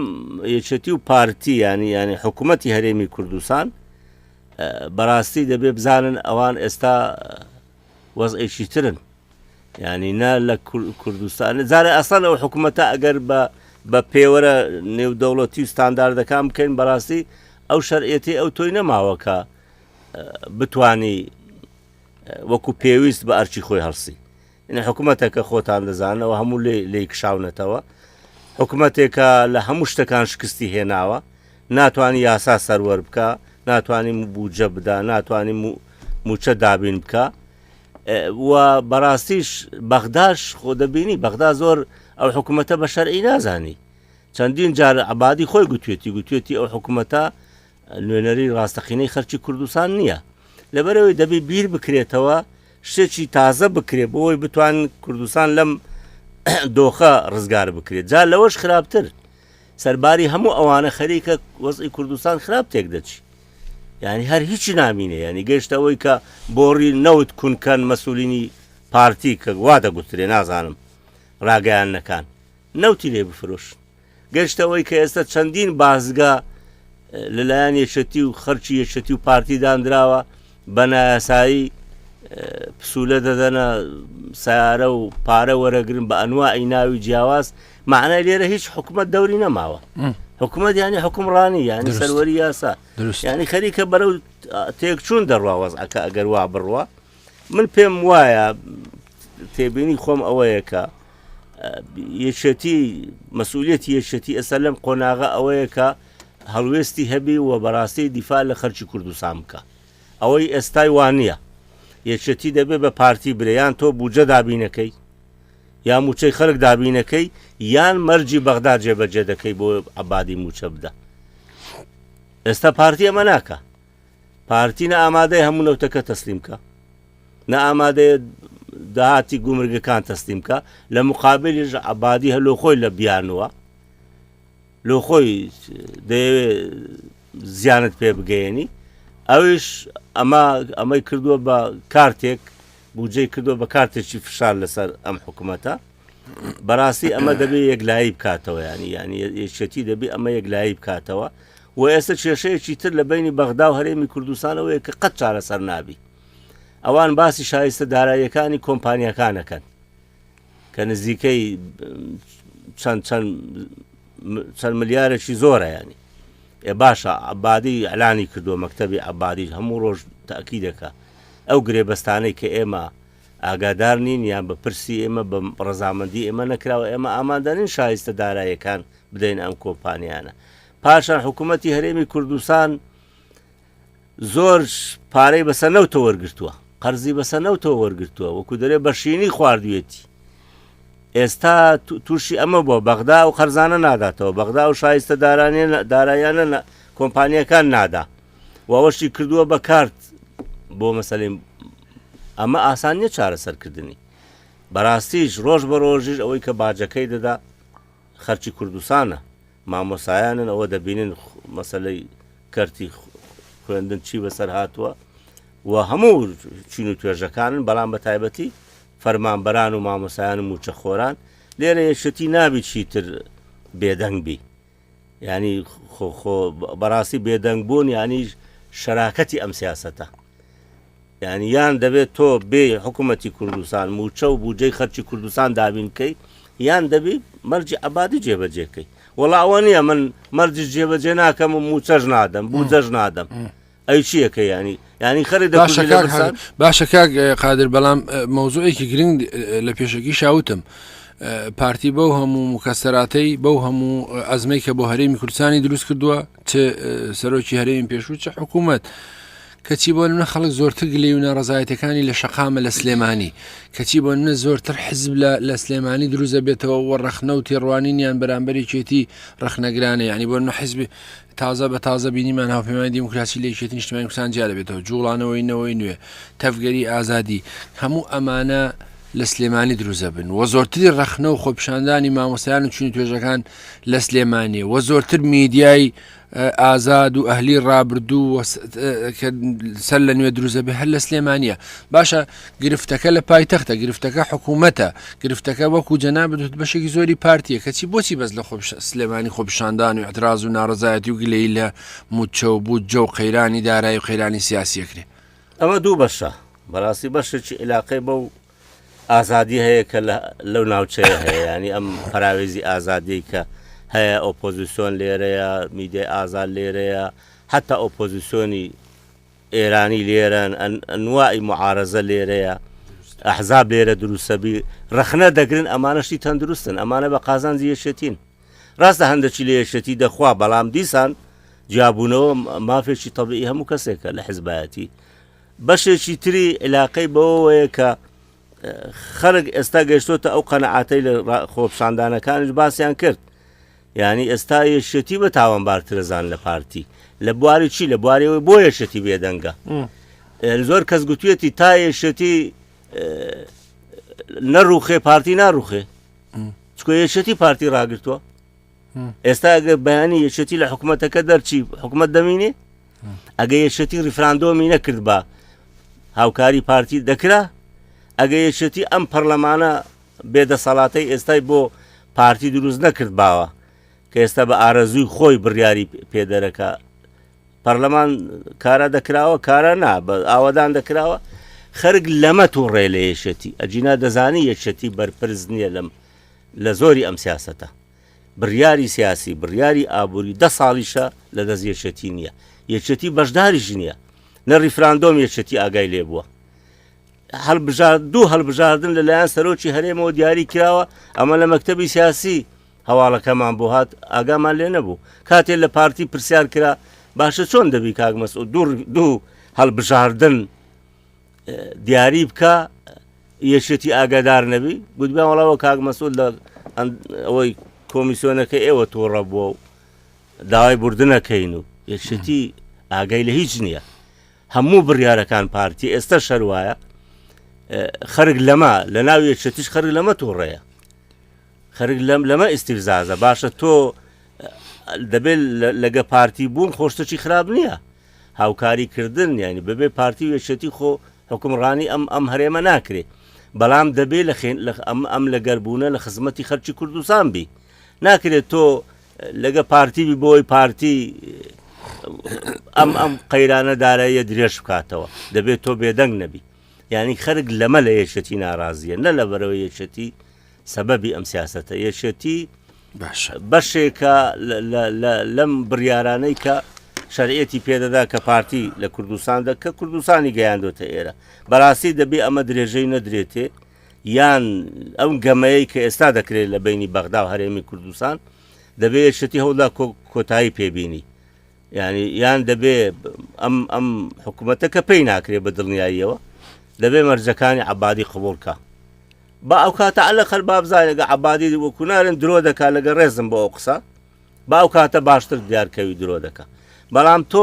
یەکێتی و پارتی ینی ینی حکوومەتی هەرێمی کوردستان بەڕاستی دەبێ بزانن ئەوان ئێستا وەزعێکی ترن ینی نا لە کوردستان جارێ ئەسڵ ئەو حکوومەتە ئەگەر بە بە پێوەرە نێودەوڵەتی و ستانداردەکان بکەین بەڕاستی ئەو شەرعەتی ئەو تۆی نەماوە کە بتانی وەکو پێویست بە ئەرچی خۆی هەڵسی یعنی حکومەتەکە خۆتان دەزانەوە هەموو لێ لێی کشاونەتەوە حکومەتێکە لە هەموو شتەکان شکستی هێناوە ناتوانانی یاسا سەروەر بکە ناتوانانی بودجە بدا ناتوانانی موچە دابین بکە و بەڕاستیش بەغداش خۆ دەبینی بەغدا زۆر ئەو حکوومەتە بە شەرعی نازانی چەندین جار عبادی خۆی گوتوێتی گوتوێتی ئەو حکوومەتە نوێنەری ڕاستەقینەی خەرکی کوردستان نییە لەبەرەوەی دەبی بیر بکرێتەوە شتێکی تازە بکرێت بۆ ئەوەی بتوان کوردستان لەم دۆخە ڕزگار بکرێت جا لەوەش خراپتر سەرباری هەموو ئەوانە خەریکە وەزعی کوردستان خراپ تێک دەچی یعنی هەر هیچی نامینێ ینی گەشتەوەی کە بۆڕی نەوت کونکەن مەسولینی پارتی کە وا دەگوترێ نازانم ڕاگەیانەکان نەوتی لێ بفرۆش گەشتە ئەوەی کە ئێستا چەندین بازگە لەلایەن یەکێتی و خەرکی یەکێتی و پارتی دانراوە بە نایاسایی پسولە دەدەنە سیارە و پارە وەرەگرن بە ئەنواعی ناوی جیاواز معنای لێرە هیچ حکوومەت دەوری نەماوە حکوومەت ینی حکومڕانی یانی سەروەری یاسا ینی خەریکە بەرەو تێکچوون دەڕوا وەزعەکە ئەگەر وا بڕوا من پێم وایە تێبینی خۆم ئەوەیە کە یەکێتی مەسئولیەتی یەکێتی ئێستا لەم قۆناغە ئەوەیە کە هەڵوێستی هەبی و بەڕاستی دیفاع لە خەرکی کوردستان بکە ئەوەی ئێستای وانە یەکێتی دەبێ بە پارتی برێ یان تۆ بودجە دابینەکەی یا موچەی خەڵک دابینەکەی یان مەرجی بەغدا جێبەجێ دەکەی بۆ عبادی موچە بدە ئێستا پارتی ئەمە ناکە پارتی نە ئامادەیە هەموو نەوتەکە تەسلیم کە نە ئامادەیە داهاتی گومرگەکان تەسلیم کە لە مقابلیش عبادی هەر لۆ خۆی لە بیانووە لۆ خۆی دەیەوێ زیانت پێ بگەیەنی ئەویش ئەمە ئەمەی کردووە بە کارتێک بودجەی کردووە بە کارتێکی فشار لەسەر ئەم حکوومەتە بەڕاستی ئەمە دەبێ یەکلایی بکاتەوە ینی ینی یەکێتی دەبێ ئەمە یەکلایی بکاتەوە و ئێستا کێشەیەکی تر لە بینی بەغدا و هەرێمی کوردستانەوەیە کە قەت چارەسەر نابی ئەوان باسی شایستە داراییەکانی کۆمپانیەکانەکەن کە نزیکەی چەند چەند چەند ملیارێکی زۆرە ینی ئێ باشە عبادی ئەلانی کردووە مەکتتەبی عبادی هەموو ڕۆژ تاکی دەکە ئەو گرێبەستانەی کە ئێمە ئاگادار نین یان بە پرسی ئێمە بە ڕەزامەندی ئێمە نەکراوە ئێمە ئامادە نین شایستە دارایەکان بدەین ئەم کۆمپانیانە پاشان حکوومەتی هەرێمی کوردستان زۆر پارەی بەسەر نەوتە وەرگتووە قەرزی بەسەر نەوتەوە وەرگتووە وەکو دەرێ بەشینی خواردوێتی ئێستا تووشی ئەمە بۆ بەغدا و قەرزانە ناداتەوە بەغدا و شایستە دارایانە کۆمپانیەکان نادا و ئەوەشی کردووە بە کارت بۆ مەسەلەی ئەمە ئاسان نییە چارەسەرکردنی بەڕاستیش ڕۆژ بە ڕۆژیش ئەوەی کە باجەکەی دەدا خەرکی کوردستانە مامۆسایانن ئەوە دەبینن مەسلەی کەرتی خوێندن چی بەسەر هاتووە و هەموو چین و توێژەکانن بەڵام بە تایبەتی فەرمانبەران و مامۆسایان و موچەخۆران لێرە یەکێتی نابی چیتر بێدەنگ بی یانی خۆ خۆ بەڕاستی بێدەنگ بوون یانی شەراکەتی ئەم سیاسەتە. یعنی یان دەبێت تۆ بێ حکوومەتی کوردستان موچە و بودجەی خەرکی کوردستان دابین بکەی یان دەبی مەرجی عبادی جێبەجێکەی وەڵا ئەوە نییە من مەرجی جێبەجێ ناکەم و موچەش نادەم بودجەش نادەم ئەی چیەکە ینی ینی خەری باشە کاک باشە کاک قادر بەڵام مەوزوعێکی گرنگ لە پێشەکی شاوتم پارتی بەو هەموو مکەسەراتەی بەو هەموو ئەزمەی کە بۆ هەرێمی کوردستانی دروست کردووە چ سەرۆکی هەرێمی پێشوو چ حکوومەت کەچی بۆ منە خەڵک زۆرتر گلی و ناڕزایەتەکانی لە شەقامە لە سلێمانی کەچی بۆ منە زۆرتر حزب لە لە سلێمانی دروزە بێتەوە و ڕەخنە و تێڕوانینیان بەرامبەرێکێتی ڕەخنەگرانە ینی بۆ منە حزبی تازە بە تازە بینیمان هاوپەیمانی دیموکراسی لە یەکێتی نیشتمانی کوردستان جیا دەبێتەوە، جوڵانەوەی نەوەی نوێ، تەڤگەری ئازادی، هەموو ئەمانە لە سلێمانی دروست دەبن و زۆرتری ڕەخنە و خۆپیشاندانی مامۆستایان و چینی توێژەکان لە سلێمانیە و زۆرتر میدیای ئازاد و ئەهلی ڕابردوو کە سەر لە نوێ دروست دەبێ هەر لە سلێمانیە باشە گرفتەکە لە پایتەختە، گرفتەکە حکوومەتە، گرفتەکە وەکو جەنابت وتت بەشێکی زۆری پارتییە، کەچی بۆچی بەس لە سلێمانی خۆپیشاندان و ئیعتراز و ناڕەزایەتی و گلەیی لە مووچە و بودجە و قەیرانی دارایی و قەیرانی سیاسی ئەکرێ؟ ئەمە دوو بەشە، بەڕاستی بەشێکی ئیلاقەی بەو ئازادی هەیە کە لەو ناوچەیە هەیە، یانی ئەم پەراوێزی ئازادیەی کە هەیە، ئۆپۆزیسیۆن لێرەیە، میدیای ئازاد لێرەیە، حەتا ئۆپۆزیسیۆنی ئێرانی لێرەن، ئەنواعی موعارەزە لێرەیە، ئەحزاب لێرە دروستەبی، ڕەخنە دەگرن، ئەمانە شتی تەندروستن، ئەمانە بە قازانجی یەکێتین. ڕاستە هەندەکی لە یەکێتی دەخوا، بەڵام دیسان جیابوونەوە مافێکی تەبیعی هەموو کەسێکە لە حزبایەتی. بەشێکی تری عیلاقەی بەوەیە کە خەڵک ئێستا گەیشتۆتە ئەو قەنەعاتەی لە خۆپیشاندانەکانیش باسیان کرد یانی ئێستا یەکێتی بە تاوانبارترە زان لە پارتی لە بواری چی لە بواری ئەوەی بۆ یەکێتی بێدەنگە زۆر کەس گوتوێتی تا یەکێتی نەڕوخێ پارتی ناڕوخێ چکۆ یەکێتی پارتی ڕاگرتووە ئێستا ئەگەر بەیانی یەکێتی لە حکوومەتەکە دەرچی حکوومەت دەمینێ ئەگە یەکێتی ڕیفراندۆمی نەکرد بە هاوکاری پارتی دەکرا ئەگە یەکێتی ئەم پەرلەمانە بێدەسەڵاتەی ئێستای بۆ پارتی دروست نەکرد باوە کە ئێستا بە ئارەزووی خۆی بڕیاری پێدەرەکە پەرلەمان کارا دەکراوە کارا نا بە ئاوادان دەکراوە خەرک لەمە تووڕێ لە یەکێتی ئەجینا دەزانی یەکێتی بەرپرس نییە لەم لە زۆری ئەم سیاسەتە بڕیاری سیاسی بڕیاری ئابووری دە ساڵیشە لە دەست یەکێتی نییە یەکێتی بەشداریش نییە نە ڕیفراندۆم یەکێتی ئاگای لێ بووە هەڵبژارد دوو هەڵبژاردن لەلایەن سەرۆکی هەرێمەوە دیاری کراوە ئەمە لە مەکتەبی سیاسی هەواڵەکەمان بۆ هات ئاگامان لێ نەبوو کاتێ لە پارتی پرسیار کرا باشە چۆن دەبی کاک مەسعود دوو دوو هەڵبژاردن دیاری بکە یەکێتی ئاگادار نەبی گوتبیان وەڵاوە کاک مەسعود لە ئەوەی کۆمیسیۆنەکە ئێوە تووڕە بووە و داوای بردنەکەین و یەکێتی ئاگای لە هیچ نییە هەموو بڕیارەکان پارتی ئێستا شەر وایە خەرک لەمە لە ناو یەکێتیش خەرک لەمە تووڕەیە خەرک لەم لەمە ئیسیفزازە باشە تۆ دەبێت لەگە پارتی بوون خۆشتەکی خراپ نییە هاوکاری کردن ینی بەبێ پارتی و یەکێتی خۆ حکومڕانی ئەم ئەم هەرێمە ناکرێ بەڵام دەبێ لە خێن لە ئەم ئەم لەگەربوونە لە خزمەتی خەرکی کوردستان بی ناکرێت تۆ لەگە پارتی بی بۆی پارتی ئەم ئەم قەیرانە داراییە درێژ بکاتەوە دەبێت تۆ بێدەنگ نەبی یعنی خەرک لەمە لە یەکێتی ناڕازیە نە لە بەرەوە یەکێتی سەبەبی ئەم سیاستە یەکێتی بەشێکە لەم بڕیارانەی کە شەرعەتی پێدەدا کە پارتی لە کوردستاندا کە کوردستانی گەیاندۆتە ئێرە بەڕاستی دەبێ ئەمە درێژەی نەدرێتێ یان ئەو گەمەیەی کە ئێستا دەکرێت لە بینی بەغدا و هەرێمی کوردستان دەبێ یەکێتی هەوڵدا کۆتایی پێبینی ینی یان دەبێ ئەم ئەم حکوومەتە کە پێی ناکرێ بە دڵنیاییەوە دەبێ مەرجەکانی عبادی قبولکە با ئەو کاتە عەلە خەل بابزانێگە عبادی وەکونارن درۆ دەکا لەگە ڕێزم بۆ ئەو قسە با ئەو کاتە باشتر دیارکەوی درۆ دەکا بەڵام تۆ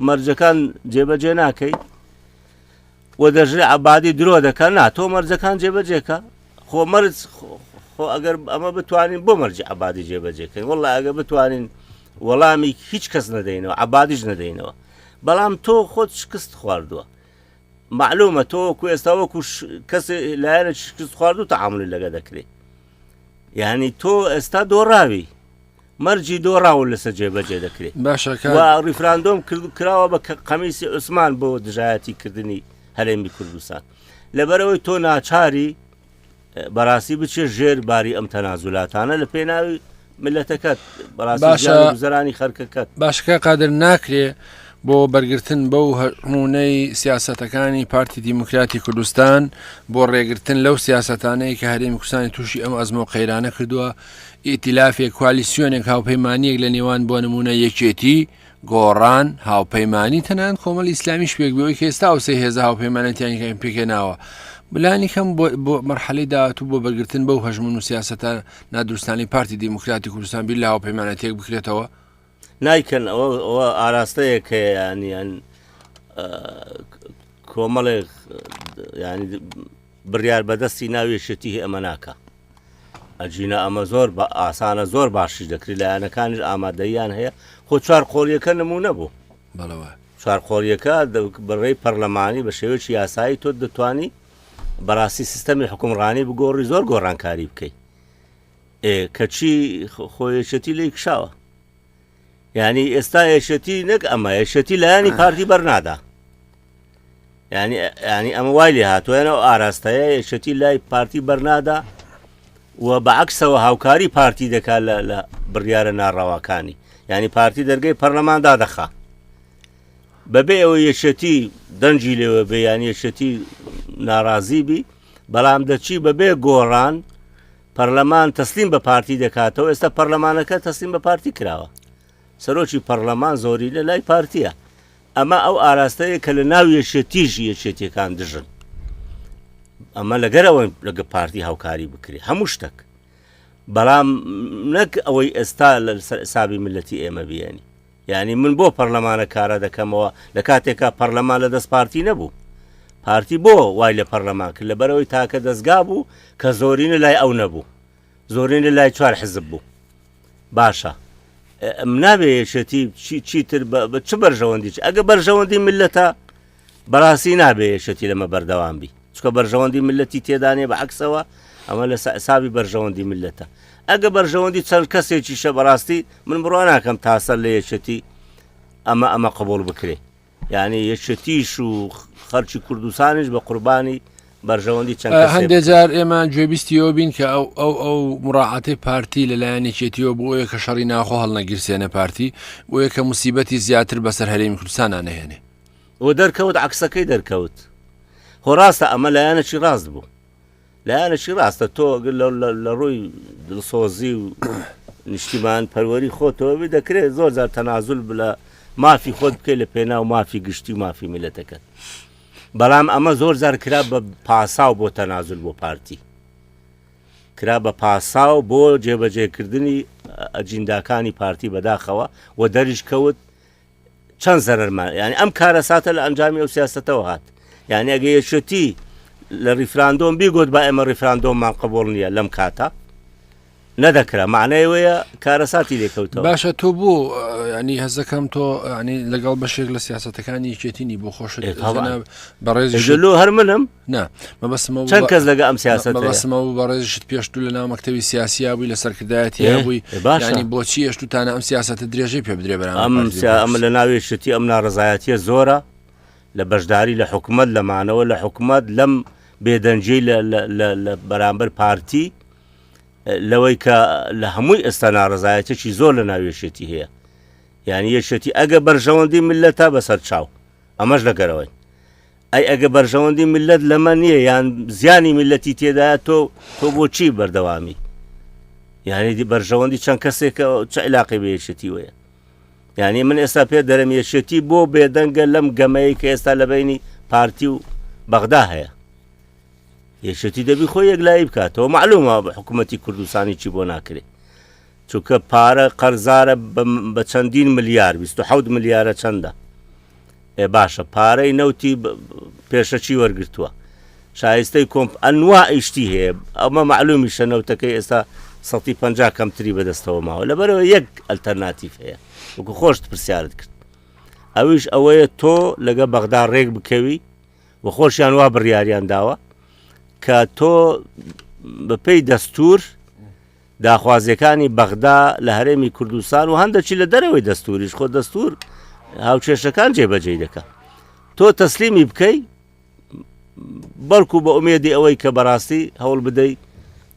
مەرجەکان جێبەجێ ناکەی و دەژرێ عەبادی درۆ دەکا نا تۆ مەرجەکان جێبەجێکە خۆ مەرج خۆ ئەگەر ئەمە بتوانین بۆ مەرجی عەبادی جێبەجێکەین وڵا ئەگە بتوانین وەڵامی هیچ کەس نەدەینەوە عەبادیش نەدەینەوە بەڵام تۆ خۆت شکست خواردووە معلومە تۆ وەکو ئێستا وەکو کەسێ لایەنە شکست خواردو تەعاملی لەگە دەکرێت یعنی تۆ ئێستا دۆڕاوی مەرجی دۆڕاون لەسەر جێبەجێ دەکرێت باشە و ڕیفراندۆم کراوە بە قەمیسی عوسمان بۆ دژایەتی کردنی. هەرێمی کوردستان لەبەرەوەی تۆ ناچاری بەڕاستی بچێ ژێر باری ئەم تەنازولاتانە لە پێناوی ملەتەکەت بەڕاستی گوزەرانی خەرکەکەت. باشە کاک قادر ناکرێ بۆ بەرگرتن بەو هەژموونەی سیاسەتەکانی پارتی دیموکراتی کوردستان بۆ ڕێگرتن لەو سیاسەتانەی کە هەرێمی کوردستانی تووشی ئەم ئەزمە و قەیرانە کردووە ئیتیلافێک کوالیسیۆنێک هاوپەیمانیەک لە نێوان بۆ نمونە یەکێتی گۆڕان، هاوپەیمانی، تەنانەت کۆمەڵی ئیسلامیش پێک بێ، ئەوەی کە ئێستا ئەو سێ هێزە هاوپەیمانێتیان پێکهێناوە، لانی کەم بۆ مەرحەلەی داهاتوو بۆ بەرگرتن بەو هەژموون و سیاسەتە نادروستانەی پارتی دیموکراتی کوردستان بیر لە هاوپەیمانێتییەک بکرێتەوە. نایکەن ئەوە ئەوە ئاراستەیەک هەیە یانی یان کۆمەڵێک ینی بڕیار بەدەستی ناو یەکێتی ئەمە ناکە ئەگینا ئەمە زۆر بە ئاسانە زۆر باشیش دەکرێت لایەنەکانیش ئامادەییان هەیە خۆ چوار قۆڵیەکە نمونە بوو بەڵێ چوار قۆڵیەکە بەڕێی پەرلەمانی بە شێوەیەکی یاسایی تۆ دەتوانی بەڕاستی سیستەمی حکومڕانی بگۆڕی زۆر گۆڕانکاری بکەیت کەچی خۆیەکێتی لی کشاوە یعنی ئێستا یەکێتی نەک ئەمە یەکێتی لایەنی پارتی بەرنادا ینی ینی ئەمە وای لێ هاتووە ئەو ئاراستەیە یەکێتی لای پارتی بەرنادا و بەعکسەوە هاوکاری پارتی دەکات لە لە بڕیارە ناڕەواکانی ینی پارتی دەرگەی پەرلەمان دادەخا بەبێ ئەوە یەکێتی دەنگی لێوە بێ یان یەکێتی ناڕازی بی بەڵام دەچی بەبێ گۆڕان پەرلەمان تەسلیم بە پارتی دەکاتەوە ئێستا پەرلەمانەکە تەسلیم بە پارتی کراوە سەرۆکی پەرلەمان زۆری لە لای پارتیە ئەمە ئەو ئاراستەیە کە لە ناو یەکێتیش یەکێتیەکان دژن ئەمە لەگەرەوە لەگە پارتی هاوکاری بکرێ هەموو شتێک بەڵام نەک ئەوەی ئێستا لەسەر حسابی ملەتی ئێمە بیێنی یعنی من بۆ پەرلەمانە کارە دەکەمەوە لە کاتێکا پەرلەمان لە دەست پارتی نەبوو پارتی بۆ وای لە پەرلەمان کرد لەبەرەوەی تاکە دەستگا بوو کە زۆرینە لای ئەو نەبوو زۆرینە لای چوار حزب بوو باشە نابێ یەکێتی چیتر بە چ بەرژەوەندی ئەگە بەرژەوەندی ملەتە بەڕاستی نابێ یەکێتی لەمە بەردەوام بی چکە بەرژەوەندی ملەتی تێدانێ بە عکسەوە ئەمە لە حسابی بەرژەوەندی ملەتە ئەگە بەرژەوەندی چەند کەسێکیشە بەڕاستی من بڕوا ناکەم تاسەر لە یەکێتی ئەمە ئەمە قبول بکرێ یانی یەکێتیش و خەڵکی کوردستانیش بە قوربانی بەرژەوەندی چەند کەسێ هەندێک بکەن. جار ئێمە گوێبیستی ئەوە بین کە ئەو ئەو ئەو مڕاعاتەی پارتی لەلایەن یەکێتیەوە بۆ ئەوەیە کە شەڕی ناوخۆ هەڵنەگیرسێنە پارتی بۆیە کە موسیبەتی زیاتر بەسەر هەرێمی کوردستانا نەهێنێ. و دەرکەوت عەکسەکەی دەرکەوت. خۆ ڕاستە ئەمە لایەنێکی ڕاست بوو. لایەنێکی ڕاستە تۆ ئەگەر لە ڕووی دڵسۆزی و نیشتیمان پەروەری خۆتەوە بی دەکرێت زۆر جار تەنازول لە مافی خۆت بکەیت لە پێناو مافی گشتی و مافی میلەتەکەت بەڵام ئەمە زۆر جار کرا بە پاساو بۆ تەنازول بۆ پارتی کرا بە پاساو بۆ جێبەجێکردنی ئەجینداکانی پارتی بەداخەوە و دەریش کەوت چەند زەرەرمان یانی ئەم کارەساتە لە ئەنجامی ئەو سیاسەتەوە هات یانی ئەگە یەکێتی لە ڕیفراندۆم بیگوت با ئێمە ڕیفراندۆممان قبوڵ نییە لەم کاتە نەدەکرا معنای وەیە کارەساتی لێکەوتەوە باشە تۆ بۆ ینی هەزەکەم تۆ ینی لەگەڵ بەشێک لە سیاستەکانی یەکێتینی بۆ خۆشت بەڕێز لۆ هەر منم نا مەبەستم ئەوە چەند کەس لەگە ئەم سیاسەتە هەیە؟ مەبەستم ئەوە بوو بەڕێزیشت پێش تو لەناو مەکتەبی سیاسیا بووی لە سەرکردایەتیا ئێ، بووی ئێ، باشە. یانی بۆچی ئێشتوتانە ئەم سیاسەتە درێژەی پێ بدرێ بەرامبەر ئەم پارتی سیا ئەمە دیموکراسی؟ لە ناو یەکێتی ئەم ناڕەزایەتیە زۆرە لە بەشداری لە حکومەت لە مانەوە لە حکومەت لەم بێدەنگیەی لە لە لە لە بەرامبەر پارتی لەوەی کە لە هەمووی ئێستا ناڕەزایەتێکی زۆر لە ناو یەکێتی هەیە یعنی یەکێتی ئەگە بەرژەوەندی ملەتە بەسەر چاو ئەمەش لەگەرەوەین ئەی ئەگە بەرژەوەندی میللەت لەمە نییە یان زیانی میللەتی تێدایە تۆ تۆ بۆچی بەردەوامی یعنی دی بەرژەوەندی چەند کەسێکە چ علاقی بە یەکێتیوەیە یعنی من ئێستا پێ دەرم یەکێتی بۆ بێدەنگە لەم گەمەیە کە ئێستا لە بینی پارتی و بەغدا هەیە یەکێتی دەبی خۆی یەکلایی بکاتەوە معلومە حکوومەتی کوردستانی چی بۆ ناکرێت چونکە پارە قەرزارە بە چەندین ملیار 27 ملیارە چەندە ئێ باشە پارەی نەوتی پێشەکی وەرگرتووە شایستەی کۆمپ ئەنوا ئیشتی هەیە ئەمە معلومیشە نەوتەکەی ئێستا سەتی پ کەمتری بەدەستەوە ماوە لەبەرەوە یەک ئەلتەرناتیف هەیە وەکو خۆشت پرسیارت کرد ئەویش ئەوەیە تۆ لەگە بەغدا ڕێک بکەوی و خۆشیان وا بڕیاریان داوە کە تۆ بەپێی دەستور داخوازیەکانی بەغدا لە هەرێمی کوردستان و هەندەکی لە دەرەوەی دەستوریش خۆ دەستور هاوکێشەکان جێبەجێی دەکا تۆ تەسلیمی بکەی بەڵکو بە ئومێدی ئەوەی کە بەڕاستی هەوڵ بدەی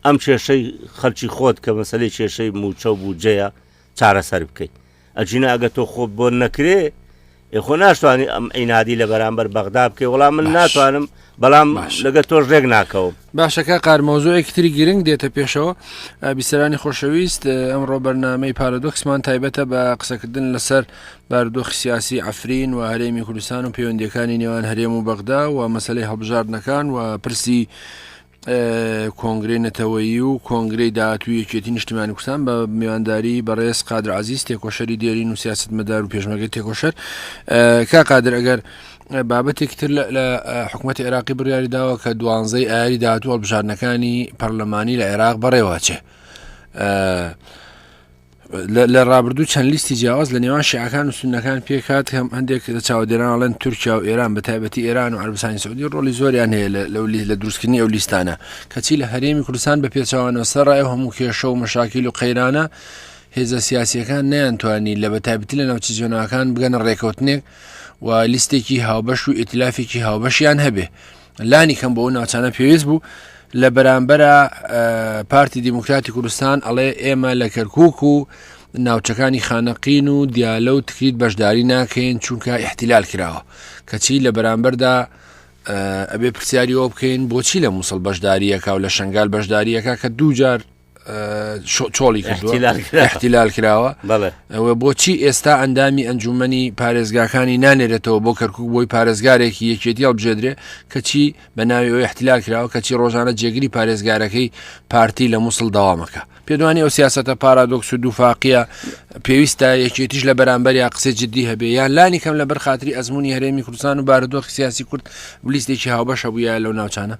ئەم کێشەی خەلکی خۆت کە مەسەلەی کێشەی مووچە و بودجەیە چارەسەر بکەیت ئەگینا ئەگە تۆ خۆت بۆ نەکرێ ئێ خۆ ناشتوانی ئەم عینادی لە بەرامبەر بەغدا بکەی وەڵام من ناتوانم بەڵام لەگە تۆش ڕێک ناکەوم. باشە کاک قار مەوزوعێکی تری گرنگ دێتە پێشەوە بیسەرانی خۆشەویست ئەمڕۆ بەرنامەی پارادۆکسمان تایبەتە بە قسەکردن لەسەر بارودۆخی سیاسی عەفرین و هەرێمی کوردستان و پەیوەندیەکانی نێوان هەرێم و بەغدا و مەسلەی هەڵبژاردنەکان و پرسی کۆنگرەی نەتەوەیی و کۆنگرەی داهاتووی یەکێتی نیشتیمانی کوردستان بە میوانداری بەڕێز قادر عەزیز تێکۆشەری دێرین و سیاستمەدار و پێشمەرگەی تێکۆشەر کا قادر ئەگەر بابەتێکی تر لە حکوومەتی عێراقی بڕیاری داوە کە دوانزەی ئایاری داهاتوو هەڵبژاردنەکانی پەرلەمانی لە عێراق بەڕێوەچێ. لە ڕابردوو چەند لیستی جیاواز لە نێوان شیعەکان و سوننەکان پێکهات هەم هەندێک لە چاودێران ئەڵێن تورکیا و ئێران بە تایبەتی ئێران و عەرەبستانی سعودی ڕۆڵی زۆریان هەیە لە لەو لە دروستکردنی ئەو لیستانە کەچی لە هەرێمی کوردستان بە پێچەوانەوە سەرڕای ئەو هەموو کێشە و مەشاکیل و قەیرانە هێزە سیاسیەکان نەیانتوانی لە بە تایبەتی لە ناوچە جێناکان بگەنە ڕێکەوتنێک و لیستێکی هاوبەش و ئیتلافێکی هاوبەشیان هەبێ لانی کەم بۆ ئەو ناوچانە پێویست بوو لە بەرامبەرە پارتی دیموکراتی کوردستان ئەڵێ ئێمە لە کەرکک و ناوچەکانی خانەقین و دیالە و تکریت بەشداری ناکەین چونکە احتیلال کراوە کەچی لە بەرامبەردا ئەبێ پرسیاری ئەوە بکەین بۆچی لە مووسڵ بەشداریەکە و لە شنگال بەشداریەکە کە دووجار چۆڵی کردووە احتیلال کراوە ئەوە بۆچی ئێستا ئەندامی ئەنجومنی پارێزگاکانی نانێرێتەوە بۆ کەرکک بۆی پارێزگارێکی یەکێتی هەڵبژێدرێ کەچی بە ناوی ئەو احتیلال کراوە کەچی ڕۆژانە جێگری پارێزگارەکەی پارتی لە مووسڵ داوامەکە پێدوانی ئەو سیاستە پارادۆکس و دووفاقیە پێویستە یەکێتیش لە بەرامبەر یا قسەی جددی هەبێ یان لانی کەم لە بەر خاتری ئەزمموی هەرێمی کوردستان و بارودۆخی سیاسی کورد لیستێکی هاوبەش هەبووە لەو ناوچانە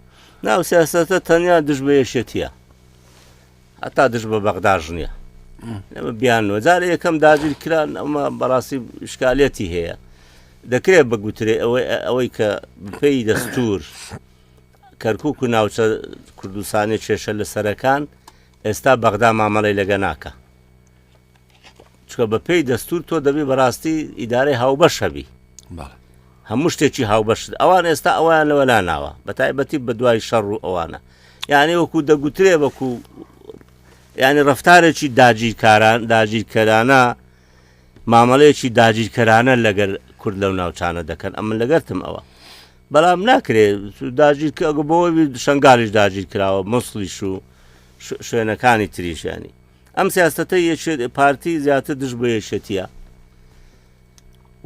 ناو سیاسەتە تەنیا دژ بە یەکێتیە هەتا دژ بە بەغداش نییە ئەمە بیانوە جارە یەکەم داگیر کران ئەمە بەڕاستی شکالەتی هەیە دەکرێت بگوترێ ئەوەی ئەوەی کە پێی دەستور کەرکک و ناوچە کوردستانی کێشە لە سەرەکان ئێستا بەغدا مامەڵی لەگە ناکە چکە بە پێی دەستور تۆ دەبی بەڕاستی ئیدارەی هاوبەش هەبی هەموو شتێکی هاوبەشت ئەوان ئێستا ئەویان لەوە ناوە بە تایبەتی بە دوای شەڕ و ئەوانە یعنی وەکو دەگوترێ وەکو یعنی ڕفتارێکی داگیرکاران داگیرکەرانە مامەڵەیەکی داگیرکەرانە لەگەر کورد لەو ناوچانە دەکەن ئەمن لەگەرتم ئەوە بەڵام ناکرێ داگیر بۆ شنگالیش داگیر کراوە موسڵیش و شوێنەکانی تریشیانی ئەم سیاسەتەی یەکێت پارتی زیاتر دژ بە یەکێتیە